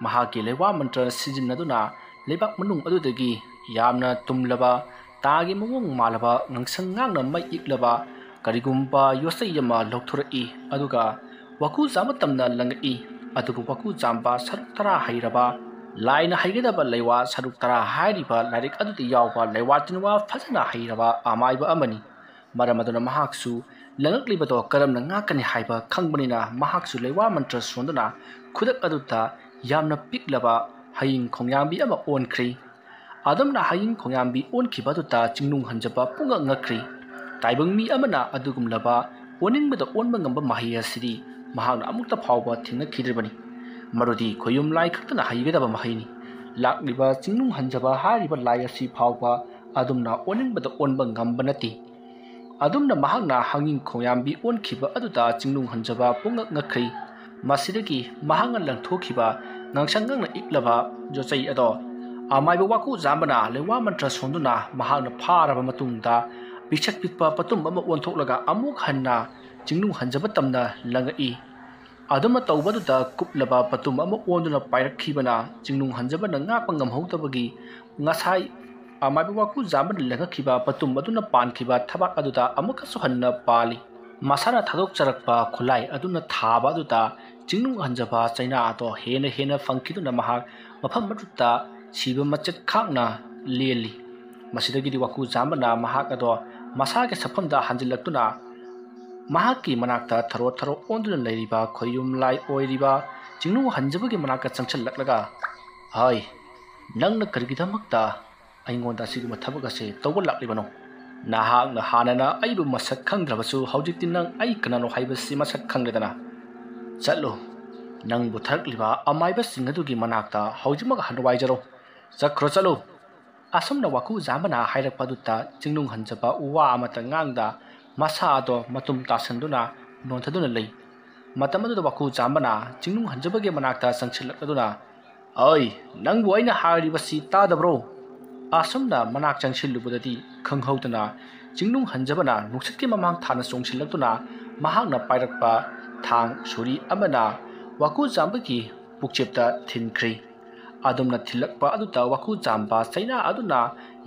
ꯃꯍꯥꯛꯀꯤ ꯂꯩꯋꯥ ꯃꯟꯇ꯭ꯔ ꯁꯤꯖꯤꯟꯅꯗꯨꯅ ꯂꯩꯕꯥꯛ ꯃꯅꯨꯡ ꯑꯗꯨꯗꯒꯤ ꯌꯥꯝꯅ ꯇꯨꯝꯂꯕ, ꯇꯥꯒꯤ ꯃꯑꯣꯡ ꯃꯥꯜꯂꯕ, ꯉꯥꯡꯁꯪ ꯉꯥꯡꯅ ꯃꯩ ꯏꯛꯂꯕ ꯀꯔꯤꯒꯨꯝꯕ ꯌꯣꯠꯆꯩ ꯑꯃ ꯂꯧꯊꯣꯔꯛꯏ꯫ ꯑꯗꯨꯒ ꯋꯥꯀꯨꯖꯥꯝꯕ ꯇꯝꯅ ꯂꯪꯉꯛꯏ꯫ ꯑꯗꯨꯕꯨ ꯋꯥꯀꯨꯖꯥꯝꯕ ꯁꯔꯨꯛ ꯇꯔꯥ ꯍꯩꯔꯕ, ꯂꯥꯏꯅ ꯍꯩꯒꯗꯕ ꯂꯩꯋꯥ ꯁꯔꯨꯛ ꯇꯔꯥ ꯍꯥꯏꯔꯤꯕ ꯂꯥꯏꯔꯤꯛ ꯑꯗꯨꯗ ꯌꯥꯎꯕ ꯂꯩꯋꯥ ꯇꯤꯟꯋꯥ ꯐꯖꯅ ꯍꯩꯔꯕ ꯑꯃꯥꯏꯕ ꯑꯃꯅꯤ꯫ ꯃꯔꯝ ꯑꯗꯨꯅ ꯃꯍꯥꯛꯁꯨ ꯂꯪꯉꯛꯂꯤꯕꯗꯣ ꯀꯔꯝꯅ ꯉꯥꯛꯀꯅꯤ ꯍꯥꯏꯕ ꯈꯪꯕꯅꯤꯅ ꯃꯍꯥꯛꯁꯨ ꯂꯩꯋꯥ ꯃꯟꯇ꯭ꯔ ꯁꯣꯟꯗꯨꯅ ꯈꯨꯗꯛ ꯑꯗꯨꯗ ꯌꯥꯝꯅ ꯄꯤꯛꯂꯕ ꯍꯌꯤꯡ ꯈꯣꯡꯌꯥꯝꯕꯤ ꯑꯃ ꯑꯣꯟꯈ꯭ꯔꯤ꯫ ꯑꯗꯨꯝꯅ ꯍꯌꯤꯡ ꯈꯣꯡꯌꯥꯝꯕꯤ ꯑꯣꯟꯈꯤꯕ ꯑꯗꯨꯗ ꯆꯤꯡꯅꯨꯡ ꯍꯟꯖꯕ ꯄꯨꯡꯉꯛ ꯉꯛꯈ꯭ꯔꯤ꯫ ꯇꯥꯏꯕꯪ ꯃꯤ ꯑꯃꯅ ꯑꯗꯨꯒꯨꯝꯂꯕ ꯑꯣꯟꯅꯤꯡꯕꯗ ꯑꯣꯟꯕ ꯉꯝꯕ ꯃꯍꯩ ꯑꯁꯤꯗꯤ ꯃꯍꯥꯛꯅ ꯑꯃꯨꯛꯇ ꯐꯥꯎꯕ ꯊꯦꯡꯅꯈꯤꯗ꯭ꯔꯤꯕꯅꯤ꯫ ꯃꯗꯨꯗꯤ ꯈꯣꯌꯨꯝ ꯂꯥꯏ ꯈꯛꯇꯅ ꯍꯩꯒꯗꯕ ꯃꯍꯩꯅꯤ꯫ ꯂꯥꯛꯂꯤꯕ ꯆꯤꯡꯅꯨꯡ ꯍꯟꯖꯕ ꯍꯥꯏꯔꯤꯕ ꯂꯥꯏ ꯑꯁꯤ ꯐꯥꯎꯕ ꯑꯗꯨꯝꯅ ꯑꯣꯟꯅꯤꯡꯕꯗ ꯑꯣꯟꯕ ꯉꯝꯕ ꯅꯠꯇꯦ꯫ ꯑꯗꯨꯝꯅ ꯃꯍꯥꯛꯅ ꯍꯌꯤꯡ ꯈꯣꯡꯌꯥꯝꯕꯤ ꯑꯣꯟꯈꯤꯕ ꯑꯗꯨꯗ ꯆꯤꯡꯅꯨꯡ ꯍꯟꯖꯕ ꯄꯨꯡꯉꯛ ꯉꯛꯈ꯭ꯔꯤ꯫ ꯃꯁꯤꯗꯒꯤ ꯃꯍꯥꯛꯅ ꯂꯪꯊꯣꯛꯈꯤꯕ ꯉꯥꯡꯁꯪ ꯉꯥꯡꯅ ꯏꯛꯂꯕ ꯌꯣꯠꯆꯩ ꯑꯗꯣ ꯑꯃꯥꯏꯕ ꯋꯥꯀꯨꯖꯥꯝꯕꯅ ꯂꯩꯋꯥ ꯃꯟꯇ꯭ꯔ ꯁꯣꯟꯗꯨꯅ ꯃꯍꯥꯛꯅ ꯐꯥꯔꯕ ꯃꯇꯨꯡꯗ ꯄꯤꯛꯁꯛ ꯄꯤꯛꯄ ꯄꯇꯨꯝ ꯑꯃ ꯑꯣꯟꯊꯣꯛꯂꯒ ꯑꯃꯨꯛ ꯍꯟꯅ ꯆꯤꯡꯅꯨꯡ ꯍꯟꯖꯕ ꯇꯝꯅ ꯂꯪꯉꯛꯏ꯫ ꯑꯗꯨꯝꯅ ꯇꯧꯕꯗꯨꯗ ꯀꯨꯞꯂꯕ ꯄꯇꯨꯝ ꯑꯃ ꯑꯣꯟꯗꯨꯅ ꯄꯥꯏꯔꯛꯈꯤꯕꯅ ꯆꯤꯡꯅꯨꯡ ꯍꯟꯖꯕꯅ ꯉꯥꯛꯄ ꯉꯝꯍꯧꯗꯕꯒꯤ ꯉꯁꯥꯏ ꯑꯃꯥꯏꯕ ꯋꯥꯀꯨꯖꯥꯝꯕꯅ ꯂꯪꯉꯛꯈꯤꯕ ꯄꯇꯨꯝ ꯑꯗꯨꯅ ꯄꯥꯟꯈꯤꯕ ꯊꯕꯥꯛ ꯑꯗꯨꯗ ꯑꯃꯨꯛꯀꯁꯨ ꯍꯟꯅ ꯄꯥꯜꯂꯤ꯫ ꯃꯁꯥꯅ ꯊꯥꯗꯣꯛꯆꯔꯛꯄ ꯈꯨꯠꯂꯥꯏ ꯑꯗꯨꯅ ꯊꯥꯕ ꯑꯗꯨꯗ ꯆꯤꯡꯅꯨꯡ ꯍꯟꯖꯕ ꯆꯩꯅꯥ ꯑꯗꯣ ꯍꯦꯟꯅ ꯍꯦꯟꯅ ꯐꯪꯈꯤꯗꯨꯅ ꯃꯍꯥꯛ ꯃꯐꯝ ꯑꯗꯨꯗ ꯁꯤꯕ ꯃꯆꯦꯠ ꯈꯥꯛꯅ ꯂꯦꯜꯂꯤ꯫ ꯃꯁꯤꯗꯒꯤꯗꯤ ꯋꯥꯀꯨ ꯖꯥꯝꯕꯅ ꯃꯍꯥꯛ ꯑꯗꯣ ꯃꯁꯥꯒꯤ ꯁꯛꯐꯝꯗ ꯍꯟꯖꯤꯜꯂꯛꯇꯨꯅ ꯃꯍꯥꯛꯀꯤ ꯃꯅꯥꯛꯇ ꯊꯔꯣ ꯊꯔꯣ ꯑꯣꯟꯗꯨꯅ ꯂꯩꯔꯤꯕ ꯈꯣꯌꯨꯝ ꯂꯥꯏ ꯑꯣꯏꯔꯤꯕ ꯆꯤꯡꯅꯨꯡ ꯍꯟꯖꯕꯒꯤ ꯃꯅꯥꯛꯇ ꯆꯪꯁꯤꯜꯂꯛꯂꯒ, "ꯍꯥꯏ, ꯅꯪꯅ ꯀꯔꯤꯒꯤꯗꯃꯛꯇ ꯑꯩꯉꯣꯟꯗ ꯑꯁꯤꯒꯨꯝꯕ ꯊꯕꯛ ꯑꯁꯤ ꯇꯧꯕ ꯂꯥꯛꯂꯤꯕꯅꯣ? ꯅꯍꯥꯛꯅ ꯍꯥꯟꯅꯅ ꯑꯩꯕꯨ ꯃꯁꯛ ꯈꯪꯗ꯭ꯔꯕꯁꯨ ꯍꯧꯖꯤꯛꯇꯤ ꯅꯪ ꯑꯩ ꯀꯅꯥꯅꯣ ꯍꯥꯏꯕꯁꯤ ꯃꯁꯛ ꯈꯪꯂꯦꯗꯅ꯫ ꯆꯠꯂꯨ, ꯅꯪꯕꯨ ꯊꯥꯔꯛꯂꯤꯕ ꯑꯃꯥꯏꯕꯁꯤꯡ ꯑꯗꯨꯒꯤ ꯃꯅꯥꯛꯇ ꯍꯧꯖꯤꯛꯃꯛ ꯍꯟꯋꯥꯏꯖꯔꯣ꯫ ꯆꯠꯈ꯭ꯔꯣ, ꯆꯠꯂꯨ!" ꯑꯁꯨꯝꯅ ꯋꯥꯀꯨ ꯖꯥꯝꯕꯅ ꯍꯥꯏꯔꯛꯄ ꯑꯗꯨꯗ ꯆꯤꯡꯅꯨꯡ ꯍꯟꯖꯕ ꯋꯥ ꯑꯃꯠꯇ ꯉꯥꯡꯗ ꯃꯁꯥ ꯑꯗꯣ ꯃꯇꯨꯝ ꯇꯥꯁꯟꯗꯨꯅ ꯅꯣꯟꯊꯗꯨꯅ ꯂꯩ꯫ ꯃꯇꯝ ꯑꯗꯨꯗ ꯋꯥꯀꯨ ꯖꯥꯝꯕꯅ ꯆꯤꯡꯅꯨꯡ ꯍꯟꯖꯕꯒꯤ ꯃꯅꯥꯛꯇ ꯆꯪꯁꯤꯜꯂꯛꯂꯗꯨꯅ, "ꯑꯩ, ꯅꯪꯕꯨ ꯑꯩꯅ ꯍꯥꯏꯔꯤꯕꯁꯤ ꯇꯥꯗꯕ꯭ꯔꯣ?" ꯑꯁꯨꯝꯅ ꯃꯅꯥꯛ ꯆꯪꯁꯤꯜꯂꯨꯕꯗꯗꯤ ꯈꯪꯍꯧꯗꯅ ꯆꯤꯡꯅꯨꯡ ꯍꯟꯖꯕꯅ ꯅꯨꯡꯁꯤꯠꯀꯤ ꯃꯃꯥꯡ ꯊꯥꯅ ꯆꯣꯡꯁꯤꯜꯂꯛꯇꯨꯅ ꯃꯍꯥꯛꯅ ꯄꯥꯏꯔꯛꯄ ꯊꯥꯡ ꯁꯣꯔꯤ ꯑꯃꯅ ꯋꯥꯀꯨ ꯖꯥꯝꯕꯒꯤ ꯄꯨꯛꯆꯦꯞꯇ ꯊꯤꯟꯈ꯭ꯔꯤ꯫ ꯑꯗꯨꯝꯅ ꯊꯤꯜꯂꯛꯄ ꯑꯗꯨꯗ ꯋꯥꯀꯨ ꯖꯥꯝꯕ ꯆꯩꯅꯥ ꯑꯗꯨꯅ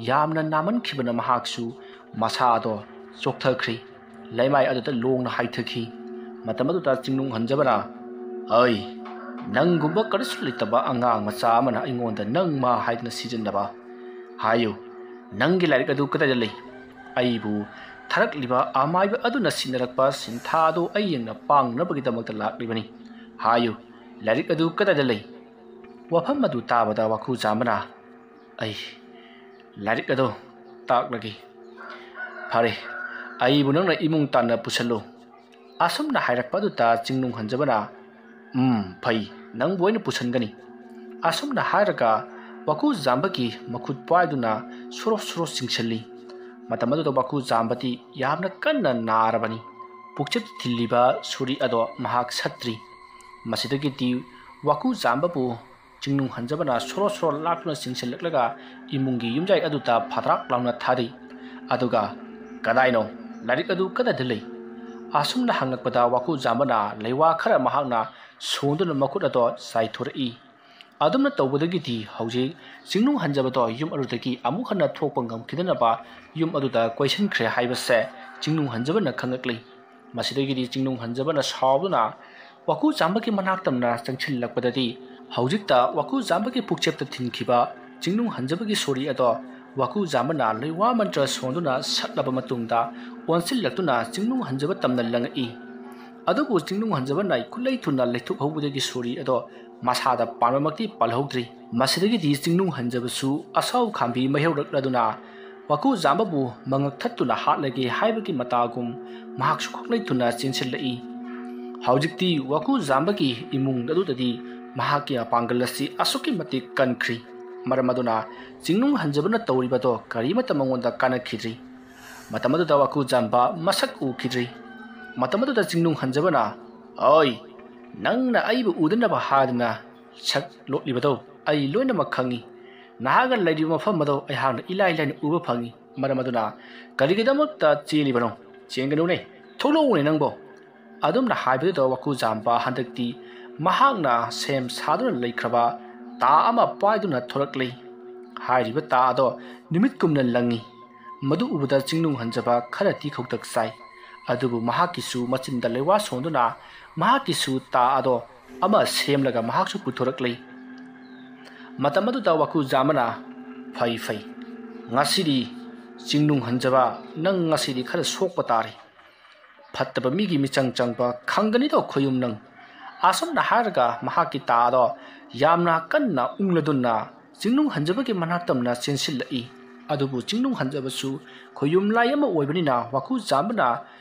ꯌꯥꯝꯅ ꯅꯥꯃꯟꯈꯤꯕꯅ ꯃꯍꯥꯛꯁꯨ ꯃꯁꯥ ꯑꯗꯣ ꯆꯣꯛꯊꯈ꯭ꯔꯤ꯫ ꯂꯩꯃꯥꯏ ꯑꯗꯨꯗ ꯂꯣꯡꯅ ꯍꯥꯏꯊꯈꯤ꯫ ꯃꯇꯝ ꯑꯗꯨꯗ ꯆꯤꯡꯅꯨꯡ ꯍꯟꯖꯕꯅ, "ꯑꯩ, ꯅꯪꯒꯨꯝꯕ ꯀꯔꯤꯁꯨ ꯂꯩꯇꯕ ꯑꯉꯥꯡ ꯃꯆꯥ ꯑꯃꯅ ꯑꯩꯉꯣꯟꯗ ꯅꯪ ꯃꯥ ꯍꯥꯏꯗꯨꯅ ꯁꯤꯖꯤꯟꯅꯕ? ꯍꯥꯏꯌꯨ, ꯅꯪꯒꯤ ꯂꯥꯏꯔꯤꯛ ꯑꯗꯨ ꯀꯗꯥꯏꯗ ꯂꯩ? ꯑꯩꯕꯨ ꯊꯥꯔꯛꯂꯤꯕ ꯑꯃꯥꯏꯕ ꯑꯗꯨꯅ ꯁꯤꯟꯅꯔꯛꯄ ꯁꯤꯟꯊꯥ ꯑꯗꯨ ꯑꯩ ꯌꯦꯡꯅ ꯄꯥꯡꯅꯕꯒꯤꯗꯃꯛꯇ ꯂꯥꯛꯂꯤꯕꯅꯤ꯫ ꯍꯥꯏꯌꯨ, ꯂꯥꯏꯔꯤꯛ ꯑꯗꯨ ꯀꯗꯥꯏꯗ ꯂꯩ?" ꯋꯥꯐꯝ ꯑꯗꯨ ꯇꯥꯕꯗ ꯋꯥꯀꯨ ꯖꯥꯝꯕꯅ, "ꯑꯩ ꯂꯥꯏꯔꯤꯛ ꯑꯗꯨ ꯇꯥꯛꯂꯒꯦ꯫ ꯐꯔꯦ, ꯑꯩꯕꯨ ꯅꯪꯅ ꯏꯃꯨꯡ ꯇꯥꯟꯅ ꯄꯨꯁꯜꯂꯨ꯫" ꯑꯁꯨꯝꯅ ꯍꯥꯏꯔꯛꯄ ꯑꯗꯨꯗ ꯆꯤꯡꯅꯨꯡ ꯍꯟꯖꯕꯅ, "ꯎꯝ, ꯐꯩ, ꯅꯪꯕꯨ ꯑꯩꯅ ꯄꯨꯁꯟꯒꯅꯤ꯫" ꯑꯁꯨꯝꯅ ꯍꯥꯏꯔꯒ ꯋꯥꯀꯨ ꯖꯥꯝꯕꯒꯤ ꯃꯈꯨꯠ ꯄꯥꯏꯗꯨꯅ ꯁꯣꯔꯣ ꯁꯣꯔꯣ ꯆꯤꯡꯁꯤꯜꯂꯤ꯫ ꯃꯇꯝ ꯑꯗꯨꯗ ꯋꯥꯀꯨ ꯖꯥꯝꯕꯗꯤ ꯌꯥꯝꯅ ꯀꯟꯅ ꯅꯥꯔꯕꯅꯤ꯫ ꯄꯨꯛꯆꯦꯠ ꯊꯤꯜꯂꯤꯕ ꯁꯨꯔꯤ ꯑꯗꯣ ꯃꯍꯥꯛ ꯁꯠꯇ꯭ꯔꯤ꯫ ꯃꯁꯤꯗꯒꯤꯗꯤ ꯋꯥꯀꯨ ꯖꯥꯝꯕꯕꯨ ꯆꯤꯡꯅꯨꯡ ꯍꯟꯖꯕꯅ ꯁꯣꯔꯣ ꯁꯣꯔꯣ ꯂꯥꯛꯇꯨꯅ ꯆꯤꯡꯁꯤꯜꯂꯛꯂꯒ ꯏꯃꯨꯡꯒꯤ ꯌꯨꯝꯌꯥꯏ ꯑꯗꯨꯗ ꯐꯗ꯭ꯔꯥꯛ ꯂꯥꯎꯅ ꯊꯥꯔꯤ꯫ ꯑꯗꯨꯒ, "ꯀꯗꯥꯏꯅꯣ? ꯂꯥꯏꯔꯤꯛ ꯑꯗꯨ ꯀꯗꯥꯏꯗ ꯂꯩ?" ꯑꯁꯨꯝꯅ ꯍꯪꯂꯛꯄꯗ ꯋꯥꯀꯨ ꯖꯥꯝꯕꯅ ꯂꯩꯋꯥ ꯈꯔ ꯃꯍꯥꯛꯅ ꯁꯣꯟꯗꯨꯅ ꯃꯈꯨꯠ ꯑꯗꯣ ꯆꯥꯏꯊꯣꯔꯛꯏ꯫ ꯑꯗꯨꯝꯅ ꯇꯧꯕꯗꯒꯤꯗꯤ ꯍꯧꯖꯤꯛ ꯆꯤꯡꯅꯨꯡ ꯍꯟꯖꯕꯗꯣ ꯌꯨꯝ ꯑꯗꯨꯗꯒꯤ ꯑꯃꯨꯛ ꯍꯟꯅ ꯊꯣꯛꯄ ꯉꯝꯈꯤꯗꯅꯕ ꯌꯨꯝ ꯑꯗꯨꯗ ꯀꯣꯏꯁꯤꯟꯈ꯭ꯔꯦ ꯍꯥꯏꯕꯁꯦ ꯆꯤꯡꯅꯨꯡ ꯍꯟꯖꯕꯅ ꯈꯪꯂꯛꯂꯤ꯫ ꯃꯁꯤꯗꯒꯤꯗꯤ ꯆꯤꯡꯅꯨꯡ ꯍꯟꯖꯕꯅ ꯁꯥꯎꯗꯨꯅ, ꯋꯥꯀꯨ ꯆꯥꯝꯕꯒꯤ ꯃꯅꯥꯛ ꯇꯝꯅ ꯆꯪꯁꯤꯜꯂꯛꯄꯗꯗꯤ, ꯍꯧꯖꯤꯛꯇ ꯋꯥꯀꯨ ꯆꯥꯝꯕꯒꯤ ꯄꯨꯛꯆꯦꯞꯇ ꯊꯤꯟꯈꯤꯕ ꯆꯤꯡꯅꯨꯡ ꯍꯟꯖꯕꯒꯤ ꯁꯣꯔꯤ ꯑꯗꯣ ꯋꯥꯀꯨ ꯆꯥꯝꯕꯅ ꯂꯩꯋꯥ ꯃꯟꯇ꯭ꯔ ꯁꯣꯟꯗꯨꯅ ꯁꯠꯂꯕ ꯃꯇꯨꯡꯗ, ꯑꯣꯟꯁꯤꯜꯂꯛꯇꯨꯅ ꯆꯤꯡꯅꯨꯡ ꯍꯟꯖꯕ ꯇꯝꯅ ꯂꯪꯉꯛꯏ꯫ ꯑꯗꯨꯕꯨ ꯆꯤꯡꯅꯨꯡ ꯍꯟꯖꯕꯅ ꯈꯨꯠꯂꯩ ꯊꯨꯅ ꯂꯩꯊꯣꯛꯍꯧꯕꯗꯒꯤ ꯁꯣꯔꯤ ꯑꯗꯣ ꯃꯁꯥꯗ ꯄꯥꯟꯕꯃꯛꯇꯤ ꯄꯥꯜꯍꯧꯗ꯭ꯔꯤ꯫ ꯃꯁꯤꯗꯒꯤꯗꯤ ꯆꯤꯡꯅꯨꯡ ꯍꯟꯖꯕꯁꯨ ꯑꯁꯥꯎ ꯈꯥꯝꯕꯤ ꯃꯩꯍꯧꯔꯛꯂꯗꯨꯅ ꯋꯥꯀꯨ ꯆꯥꯝꯕꯕꯨ ꯃꯉꯛ ꯊꯠꯇꯨꯅ ꯍꯥꯠꯂꯒꯦ ꯍꯥꯏꯕꯒꯤ ꯃꯇꯥꯒꯨꯝ ꯃꯍꯥꯛꯁꯨ ꯈꯣꯡꯂꯩ ꯊꯨꯅ ꯆꯦꯟꯁꯤꯜꯂꯛꯏ꯫ ꯍꯧꯖꯤꯛꯇꯤ ꯋꯥꯀꯨ ꯆꯥꯝꯕꯒꯤ ꯏꯃꯨꯡ ꯑꯗꯨꯗꯗꯤ ꯃꯍꯥꯛꯀꯤ ꯃꯄꯥꯡꯒꯜ ꯑꯁꯤ ꯑꯁꯨꯛꯀꯤ ꯃꯇꯤꯛ ꯀꯟꯈ꯭ꯔꯤ꯫ ꯃꯔꯝ ꯑꯗꯨꯅ ꯆꯤꯡꯅꯨꯡ ꯍꯟꯖꯕꯅ ꯇꯧꯔꯤꯕꯗꯣ ꯀꯔꯤꯃꯠꯇ ꯃꯉꯣꯟꯗ ꯀꯥꯟꯅꯈꯤꯗ꯭ꯔꯤ꯫ ꯃꯇꯝ ꯑꯗꯨꯗ ꯋꯥꯀꯨ ꯆꯥꯝꯕ ꯃꯁꯛ ꯎꯈꯤꯗ꯭ꯔꯤ꯫ ꯃꯇꯝ ꯑꯗꯨꯗ ꯆꯤꯡꯅꯨꯡ ꯍꯟꯖꯕꯅ, "ꯑꯣꯏ, ꯅꯪꯅ ꯑꯩꯕꯨ ꯎꯗꯅꯕ ꯍꯥꯏꯗꯨꯅ ꯁꯛ ꯂꯣꯠꯂꯤꯕꯗꯣ ꯑꯩ ꯂꯣꯏꯅꯃꯛ ꯈꯪꯏ꯫ ꯅꯍꯥꯛꯅ ꯂꯩꯔꯤꯕ ꯃꯐꯝ ꯑꯗꯣ ꯑꯩꯍꯥꯛꯅ ꯏꯂꯥꯏ ꯂꯥꯏꯅ ꯎꯕ ꯐꯪꯏ꯫ ꯃꯔꯝ ꯑꯗꯨꯅ ꯀꯔꯤꯒꯤꯗꯃꯛꯇ ꯆꯦꯜꯂꯤꯕꯅꯣ? ꯆꯦꯟꯒꯅꯨꯅꯦ, ꯊꯣꯛꯂꯛꯎꯅꯦ ꯅꯪꯕꯣ!" ꯑꯗꯨꯝꯅ ꯍꯥꯏꯕꯗꯨꯗ ꯋꯥꯀꯨ ꯆꯥꯝꯕ ꯍꯟꯗꯛꯇꯤ ꯃꯍꯥꯛꯅ ꯁꯦꯝ ꯁꯥꯗꯨꯅ ꯂꯩꯈ꯭ꯔꯕ ꯇꯥ ꯑꯃ ꯄꯥꯏꯗꯨꯅ ꯊꯣꯔꯛꯂꯤ꯫ ꯍꯥꯏꯔꯤꯕ ꯇꯥ ꯑꯗꯣ ꯅꯨꯃꯤꯠ ꯀꯨꯝꯅ ꯂꯪꯏ꯫ ꯃꯗꯨ ꯎꯕꯗ ꯆꯤꯡꯅꯨꯡ ꯍꯟꯖꯕ ꯈꯔꯗꯤ ꯈꯧꯇꯛ ꯆꯥꯏ꯫ ꯑꯗꯨꯕꯨ ꯃꯍꯥꯛꯀꯤꯁꯨ ꯃꯆꯤꯟꯗ ꯂꯩꯋꯥ ꯁꯣꯟꯗꯨꯅ ꯃꯍꯥꯛꯀꯤꯁꯨ ꯇꯥ ꯑꯗꯣ ꯑꯃ ꯁꯦꯝꯂꯒ ꯃꯍꯥꯛꯁꯨ ꯄꯨꯊꯣꯔꯛꯂꯤ꯫ ꯃꯇꯝ ꯑꯗꯨꯗ ꯋꯥꯀꯨ ꯆꯥꯝꯕꯅ, "ꯐꯩ, ꯐꯩ꯫ ꯉꯁꯤꯗꯤ ꯆꯤꯡꯅꯨꯡ ꯍꯟꯖꯕ, ꯅꯪ ꯉꯁꯤꯗꯤ ꯈꯔ ꯁꯣꯛꯄ ꯇꯥꯔꯦ꯫ ꯐꯠꯇꯕ ꯃꯤꯒꯤ ꯃꯤꯆꯪ ꯆꯪꯕ ꯈꯪꯒꯅꯤꯗꯣ ꯈꯣꯌꯨꯝ ꯅꯪ!" ꯑꯁꯨꯝꯅ ꯍꯥꯏꯔꯒ ꯃꯍꯥꯛꯀꯤ ꯇꯥ ꯑꯗꯣ ꯌꯥꯝꯅ ꯀꯟꯅ ꯎꯪꯂꯗꯨꯅ ꯆꯤꯡꯅꯨꯡ ꯍꯟꯖꯕꯒꯤ ꯃꯅꯥꯛ ꯇꯝꯅ ꯆꯦꯟꯁꯤꯜꯂꯛꯏ꯫ ꯑꯗꯨꯕꯨ ꯆꯤꯡꯅꯨꯡ ꯍꯟꯖꯕꯁꯨ ꯈꯣꯌꯨꯝ ꯂꯥꯏ ꯑꯃ ꯑꯣꯏꯕꯅꯤꯅ ꯋꯥꯀꯨ ꯆꯥꯝꯕꯅ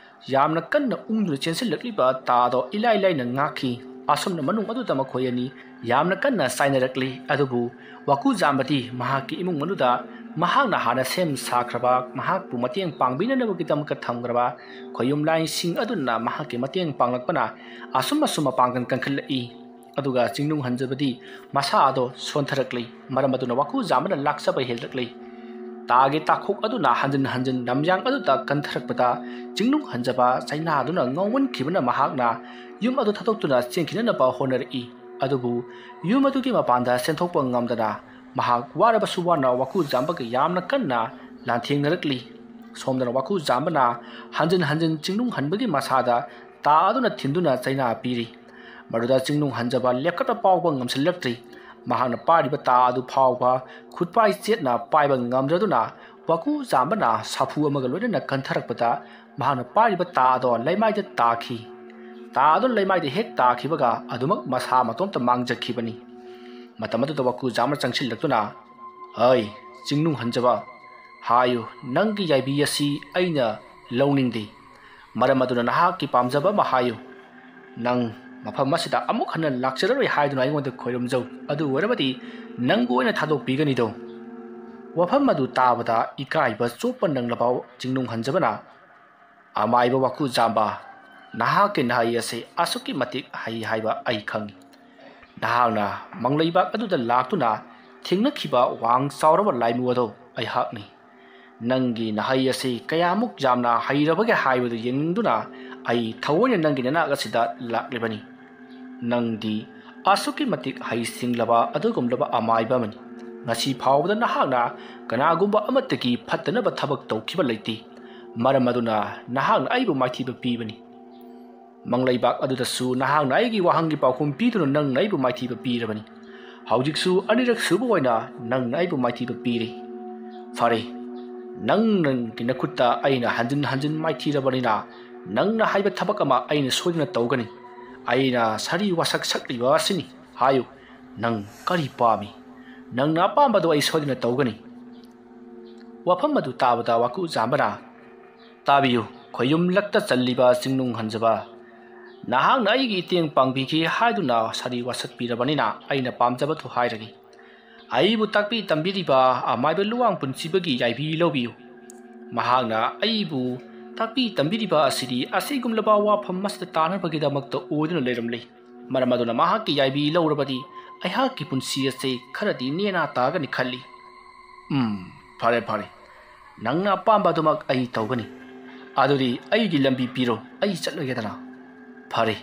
ꯌꯥꯝꯅ ꯀꯟꯅ ꯎꯪꯗꯨꯅ ꯆꯦꯟꯁꯤꯜꯂꯛꯂꯤꯕ ꯇꯥ ꯑꯗꯣ ꯏꯂꯥꯏ ꯂꯥꯏꯅ ꯉꯥꯛꯈꯤ꯫ ꯑꯁꯨꯝꯅ ꯃꯅꯨꯡ ꯑꯗꯨꯗ ꯃꯈꯣꯏ ꯑꯅꯤ ꯌꯥꯝꯅ ꯀꯟꯅ ꯆꯥꯏꯅꯔꯛꯂꯤ꯫ ꯑꯗꯨꯕꯨ ꯋꯥꯀꯨ ꯆꯥꯝꯕꯗꯤ ꯃꯍꯥꯛꯀꯤ ꯏꯃꯨꯡ ꯃꯅꯨꯡꯗ ꯃꯍꯥꯛꯅ ꯍꯥꯟꯅ ꯁꯦꯝ ꯁꯥꯈ꯭ꯔꯕ, ꯃꯍꯥꯛꯄꯨ ꯃꯇꯦꯡ ꯄꯥꯡꯕꯤꯅꯅꯕꯒꯤꯗꯃꯛꯇ ꯊꯝꯈ꯭ꯔꯕ ꯈꯣꯌꯨꯝ ꯂꯥꯏꯁꯤꯡ ꯑꯗꯨꯅ ꯃꯍꯥꯛꯀꯤ ꯃꯇꯦꯡ ꯄꯥꯡꯂꯛꯄꯅ ꯑꯁꯨꯝ ꯑꯁꯨꯝ ꯃꯄꯥꯡꯒꯜ ꯀꯟꯈꯠꯂꯛꯏ꯫ ꯑꯗꯨꯒ ꯆꯤꯡꯅꯨꯡ ꯍꯟꯖꯕꯗꯤ ꯃꯁꯥ ꯑꯗꯣ ꯁꯣꯟꯊꯔꯛꯂꯤ꯫ ꯃꯔꯝ ꯑꯗꯨꯅ ꯋꯥꯀꯨ ꯆꯥꯝꯕꯅ ꯂꯥꯛꯆꯕ ꯍꯦꯜꯂꯛꯂꯤ꯫ ꯇꯥꯒꯤ ꯇꯥꯈꯣꯛ ꯑꯗꯨꯅ ꯍꯟꯖꯤꯟ ꯍꯟꯖꯤꯟ ꯂꯝꯌꯥꯡ ꯑꯗꯨꯗ ꯀꯟꯊꯔꯛꯄꯗ ꯆꯤꯡꯅꯨꯡ ꯍꯟꯖꯕ ꯆꯩꯅꯥꯗꯨꯅ ꯉꯥꯎꯃꯟꯈꯤꯕꯅ ꯃꯍꯥꯛꯅ ꯌꯨꯝ ꯑꯗꯨ ꯊꯥꯗꯣꯛꯇꯨꯅ ꯆꯦꯟꯈꯤꯅꯅꯕ ꯍꯣꯠꯅꯔꯛꯏ꯫ ꯑꯗꯨꯕꯨ ꯌꯨꯝ ꯑꯗꯨꯒꯤ ꯃꯄꯥꯟꯗ ꯆꯦꯟꯊꯣꯛꯄ ꯉꯝꯗꯅ ꯃꯍꯥꯛ ꯋꯥꯔꯕꯁꯨ ꯋꯥꯅ ꯋꯥꯀꯨ ꯆꯥꯝꯕꯒ ꯌꯥꯝꯅ ꯀꯟꯅ ꯂꯥꯟꯊꯦꯡꯅꯔꯛꯂꯤ꯫ ꯁꯣꯝꯗꯅ ꯋꯥꯀꯨ ꯆꯥꯝꯕꯅ ꯍꯟꯖꯤꯟ ꯍꯟꯖꯤꯟ ꯆꯤꯡꯅꯨꯡ ꯍꯟꯕꯒꯤ ꯃꯁꯥꯗ ꯇꯥ ꯑꯗꯨꯅ ꯊꯤꯟꯗꯨꯅ ꯆꯩꯅꯥ ꯄꯤꯔꯤ꯫ ꯃꯗꯨꯗ ꯆꯤꯡꯅꯨꯡ ꯍꯟꯖꯕ ꯂꯦꯞꯈꯠꯄ ꯐꯥꯎꯕ ꯉꯝꯁꯤꯜꯂꯛꯇ꯭ꯔꯤ꯫ ꯃꯍꯥꯛꯅ ꯄꯥꯏꯔꯤꯕ ꯇꯥ ꯑꯗꯨ ꯐꯥꯎꯕ ꯈꯨꯠꯄꯥꯏ ꯆꯦꯠꯅ ꯄꯥꯏꯕ ꯉꯝꯗ꯭ꯔꯗꯨꯅ ꯋꯥꯀꯨ ꯖꯥꯝꯕꯅ ꯁꯥꯐꯨ ꯑꯃꯒ ꯂꯣꯏꯅꯅ ꯀꯟꯊꯔꯛꯄꯗ ꯃꯍꯥꯛꯅ ꯄꯥꯏꯔꯤꯕ ꯇꯥ ꯑꯗꯣ ꯂꯩꯃꯥꯏꯗ ꯇꯥꯈꯤ꯫ ꯇꯥ ꯑꯗꯨ ꯂꯩꯃꯥꯏꯗ ꯍꯦꯛ ꯇꯥꯈꯤꯕꯒ ꯑꯗꯨꯃꯛ ꯃꯁꯥ ꯃꯇꯣꯝꯇ ꯃꯥꯡꯖꯈꯤꯕꯅꯤ꯫ ꯃꯇꯝ ꯑꯗꯨꯗ ꯋꯥꯀꯨ ꯖꯥꯝꯕꯅ ꯆꯪꯁꯤꯜꯂꯛꯇꯨꯅ, "ꯑꯩ, ꯆꯤꯡꯅꯨꯡ ꯍꯟꯖꯕ, ꯍꯥꯏꯌꯨ, ꯅꯪꯒꯤ ꯌꯥꯏꯕꯤ ꯑꯁꯤ ꯑꯩꯅ ꯂꯧꯅꯤꯡꯗꯦ꯫ ꯃꯔꯝ ꯑꯗꯨꯅ ꯅꯍꯥꯛꯀꯤ ꯄꯥꯝꯖꯕ ꯑꯃ ꯍꯥꯏꯌꯨ꯫ ꯅꯪ ꯃꯐꯝ ꯑꯁꯤꯗ ꯑꯃꯨꯛ ꯍꯟꯅ ꯂꯥꯛꯆꯔꯔꯣꯏ ꯍꯥꯏꯗꯨꯅ ꯑꯩꯉꯣꯟꯗ ꯈꯣꯏꯔꯝꯖꯧ꯫ ꯑꯗꯨ ꯑꯣꯏꯔꯕꯗꯤ ꯅꯪꯕꯨ ꯑꯩꯅ ꯊꯥꯗꯣꯛꯄꯤꯒꯅꯤꯗꯣ꯫" ꯋꯥꯐꯝ ꯑꯗꯨ ꯇꯥꯕꯗ ꯏꯀꯥꯏꯕ ꯆꯣꯞꯄ ꯅꯪꯂꯕ ꯆꯤꯡꯅꯨꯡ ꯍꯟꯖꯕꯅ, "ꯑꯃꯥꯏꯕ ꯋꯥꯀꯨ ꯖꯥꯝꯕ, ꯅꯍꯥꯛꯀꯤ ꯅꯍꯩ ꯑꯁꯤ ꯑꯁꯨꯛꯀꯤ ꯃꯇꯤꯛ ꯍꯩ ꯍꯥꯏꯕ ꯑꯩ ꯈꯪꯏ꯫ ꯅꯍꯥꯛꯅ ꯃꯪꯂꯩꯕꯥꯛ ꯑꯗꯨꯗ ꯂꯥꯛꯇꯨꯅ ꯊꯦꯡꯅꯈꯤꯕ ꯋꯥꯡ ꯆꯥꯎꯔꯕ ꯂꯥꯏꯃꯨ ꯑꯗꯣ ꯑꯩꯍꯥꯛꯅꯤ꯫ ꯅꯪꯒꯤ ꯅꯍꯩ ꯑꯁꯤ ꯀꯌꯥꯃꯨꯛ ꯌꯥꯝꯅ ꯍꯩꯔꯕꯒꯦ ꯍꯥꯏꯕꯗꯨ ꯌꯦꯡꯅꯤꯡꯗꯨꯅ ꯑꯩ ꯊꯑꯣꯏꯅ ꯅꯪꯒꯤ ꯅꯅꯥꯛ ꯑꯁꯤꯗ ꯂꯥꯛꯂꯤꯕꯅꯤ꯫ ꯅꯪꯗꯤ ꯑꯁꯨꯛꯀꯤ ꯃꯇꯤꯛ ꯍꯩꯁꯤꯡꯂꯕ ꯑꯗꯨꯒꯨꯝꯂꯕ ꯑꯃꯥꯏꯕ ꯑꯃꯅꯤ꯫ ꯉꯁꯤ ꯐꯥꯎꯕꯗ ꯅꯍꯥꯛꯅ ꯀꯅꯥꯒꯨꯝꯕ ꯑꯃꯠꯇꯒꯤ ꯐꯠꯇꯅꯕ ꯊꯕꯛ ꯇꯧꯈꯤꯕ ꯂꯩꯇꯦ꯫ ꯃꯔꯝ ꯑꯗꯨꯅ ꯅꯍꯥꯛꯅ ꯑꯩꯕꯨ ꯃꯥꯏꯊꯤꯕ ꯄꯤꯕꯅꯤ꯫ ꯃꯪꯂꯩꯕꯥꯛ ꯑꯗꯨꯗꯁꯨ ꯅꯍꯥꯛꯅ ꯑꯩꯒꯤ ꯋꯥꯍꯪꯒꯤ ꯄꯥꯎꯈꯨꯝ ꯄꯤꯗꯨꯅ ꯅꯪꯅ ꯑꯩꯕꯨ ꯃꯥꯏꯊꯤꯕ ꯄꯤꯔꯕꯅꯤ꯫ ꯍꯧꯖꯤꯛꯁꯨ ꯑꯅꯤꯔꯛ ꯁꯨꯕ ꯑꯣꯏꯅ ꯅꯪꯅ ꯑꯩꯕꯨ ꯃꯥꯏꯊꯤꯕ ꯄꯤꯔꯦ꯫ ꯐꯔꯦ, ꯅꯪ, ꯅꯪꯒꯤ ꯅꯈꯨꯠꯇ ꯑꯩꯅ ꯍꯟꯖꯤꯟ ꯍꯟꯖꯤꯟ ꯃꯥꯏꯊꯤꯔꯕꯅꯤꯅ ꯅꯪꯅ ꯍꯥꯏꯕ ꯊꯕꯛ ꯑꯃ ꯑꯩꯅ ꯁꯣꯏꯗꯅ ꯇꯧꯒꯅꯤ꯫ ꯑꯩꯅ ꯁꯥꯔꯤ ꯋꯥꯁꯛ ꯁꯛꯂꯤꯕ ꯑꯁꯤꯅꯤ꯫ ꯍꯥꯏꯌꯨ, ꯅꯪ ꯀꯔꯤ ꯄꯥꯝꯃꯤ? ꯅꯪꯅ ꯑꯄꯥꯝꯕꯗꯨ ꯑꯩ ꯁꯣꯏꯗꯅ ꯇꯧꯒꯅꯤ꯫" ꯋꯥꯐꯝ ꯑꯗꯨ ꯇꯥꯕꯗ ꯋꯥꯀꯨ ꯖꯥꯝꯕꯅ, "ꯇꯥꯕꯤꯌꯨ, ꯈꯣꯌꯨꯝꯂꯛꯇ ꯆꯜꯂꯤꯕ ꯆꯤꯡꯅꯨꯡ ꯍꯟꯖꯕ꯫ ꯅꯍꯥꯛꯅ ꯑꯩꯒꯤ ꯏꯇꯦꯡ ꯄꯥꯡꯕꯤꯒꯦ ꯍꯥꯏꯗꯨꯅ ꯁꯥꯔꯤ ꯋꯥꯁꯛꯄꯤꯔꯕꯅꯤꯅ ꯑꯩꯅ ꯄꯥꯝꯖꯕꯗꯨ ꯍꯥꯏꯔꯒꯦ꯫ ꯑꯩꯕꯨ ꯇꯥꯛꯄꯤ ꯇꯝꯕꯤꯔꯤꯕ ꯑꯃꯥꯏꯕ ꯂꯨꯋꯥꯡ ꯄꯨꯟꯁꯤꯕꯒꯤ ꯌꯥꯏꯕꯤ ꯂꯧꯕꯤꯌꯨ꯫ ꯃꯍꯥꯛꯅ ꯑꯩꯕꯨ ꯇꯥꯛꯄꯤ ꯇꯝꯕꯤꯔꯤꯕ ꯑꯁꯤꯗꯤ ꯑꯁꯤꯒꯨꯝꯂꯕ ꯋꯥꯐꯝ ꯑꯁꯤꯗ ꯇꯥꯅꯕꯒꯤꯗꯃꯛꯇ ꯑꯣꯏꯗꯨꯅ ꯂꯩꯔꯝꯂꯦ꯫ ꯃꯔꯝ ꯑꯗꯨꯅ ꯃꯍꯥꯛꯀꯤ ꯌꯥꯏꯕꯤ ꯂꯧꯔꯕꯗꯤ ꯑꯩꯍꯥꯛꯀꯤ ꯄꯨꯟꯁꯤ ꯑꯁꯤ ꯈꯔꯗꯤ ꯅꯦꯅꯥ ꯇꯥꯒꯅꯤ ꯈꯜꯂꯤ꯫" "ꯎꯝ, ꯐꯔꯦ, ꯐꯔꯦ꯫ ꯅꯪꯅ ꯑꯄꯥꯝꯕ ꯑꯗꯨꯃꯛ ꯑꯩ ꯇꯧꯒꯅꯤ꯫ ꯑꯗꯨꯗꯤ ꯑꯩꯒꯤ ꯂꯝꯕꯤ ꯄꯤꯔꯣ, ꯑꯩ ꯆꯠꯂꯒꯦꯗꯅ꯫" "ꯐꯔꯦ,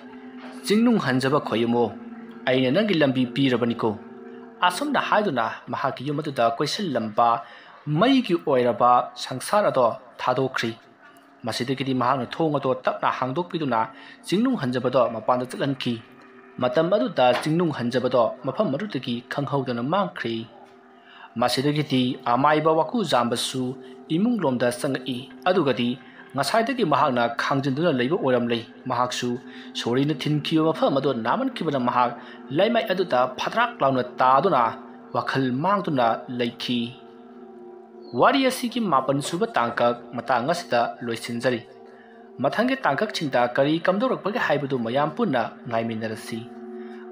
ꯆꯤꯡꯅꯨꯡ ꯍꯟꯖꯕ ꯈꯣꯌꯨꯝꯃꯣ, ꯑꯩꯅ ꯅꯪꯒꯤ ꯂꯝꯕꯤ ꯄꯤꯔꯕꯅꯤꯀꯣ꯫" ꯑꯁꯨꯝꯅ ꯍꯥꯏꯗꯨꯅ ꯃꯍꯥꯛꯀꯤ ꯌꯨꯝ ꯑꯗꯨꯗ ꯀꯣꯏꯁꯤꯜꯂꯝꯕ ꯃꯩꯒꯤ ꯑꯣꯏꯔꯕ ꯁꯪꯁꯥꯔ ꯑꯗꯣ ꯊꯥꯗꯣꯛꯈ꯭ꯔꯤ꯫ ꯃꯁꯤꯗꯒꯤꯗꯤ ꯃꯍꯥꯛꯅ ꯊꯣꯡ ꯑꯗꯣ ꯇꯞꯅ ꯍꯥꯡꯗꯣꯛꯄꯤꯗꯨꯅ ꯆꯤꯡꯅꯨꯡ ꯍꯟꯖꯕꯗꯣ ꯃꯄꯥꯟꯗ ꯆꯠꯍꯟꯈꯤ꯫ ꯃꯇꯝ ꯑꯗꯨꯗ ꯆꯤꯡꯅꯨꯡ ꯍꯟꯖꯕꯗꯣ ꯃꯐꯝ ꯑꯗꯨꯗꯒꯤ ꯈꯪꯍꯧꯗꯅ ꯃꯥꯡꯈ꯭ꯔꯦ꯫ ꯃꯁꯤꯗꯒꯤꯗꯤ ꯑꯃꯥꯏꯕ ꯋꯥꯀꯨꯖꯥꯝꯕꯁꯨ ꯏꯃꯨꯡꯂꯣꯝꯗ ꯆꯪꯉꯛꯏ꯫ ꯑꯗꯨꯒꯗꯤ ꯉꯁꯥꯏꯗꯒꯤ ꯃꯍꯥꯛꯅ ꯈꯥꯡꯖꯤꯟꯗꯨꯅ ꯂꯩꯕ ꯑꯣꯏꯔꯝꯂꯦ꯫ ꯃꯍꯥꯛꯁꯨ ꯁꯣꯔꯤꯅ ꯊꯤꯟꯈꯤꯕ ꯃꯐꯝ ꯑꯗꯨ ꯅꯥꯃꯟꯈꯤꯕꯅ ꯃꯍꯥꯛ ꯂꯩꯃꯥꯏ ꯑꯗꯨꯗ ꯐꯗ꯭ꯔꯥꯛ ꯂꯥꯎꯅ ꯇꯥꯗꯨꯅ ꯋꯥꯈꯜ ꯃꯥꯡꯗꯨꯅ ꯂꯩꯈꯤ꯫ ꯋꯥꯔꯤ ꯑꯁꯤꯒꯤ ꯃꯥꯄꯟ ꯁꯨꯕ ꯇꯥꯡꯀꯛ ꯃꯇꯥꯡ ꯑꯁꯤꯗ ꯂꯣꯏꯁꯤꯟꯖꯔꯤ꯫ ꯃꯊꯪꯒꯤ ꯇꯥꯡꯀꯛꯁꯤꯡꯗ ꯀꯔꯤ ꯀꯝꯗꯧꯔꯛꯄꯒꯦ ꯍꯥꯏꯕꯗꯨ ꯃꯌꯥꯝ ꯄꯨꯟꯅ ꯉꯥꯏꯃꯤꯟꯅꯔꯁꯤ꯫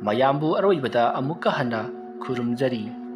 ꯃꯌꯥꯝꯕꯨ ꯑꯔꯣꯏꯕꯗ ꯑꯃꯨꯛꯀ ꯍꯟꯅ ꯈꯨꯔꯨꯝꯖꯔꯤ꯫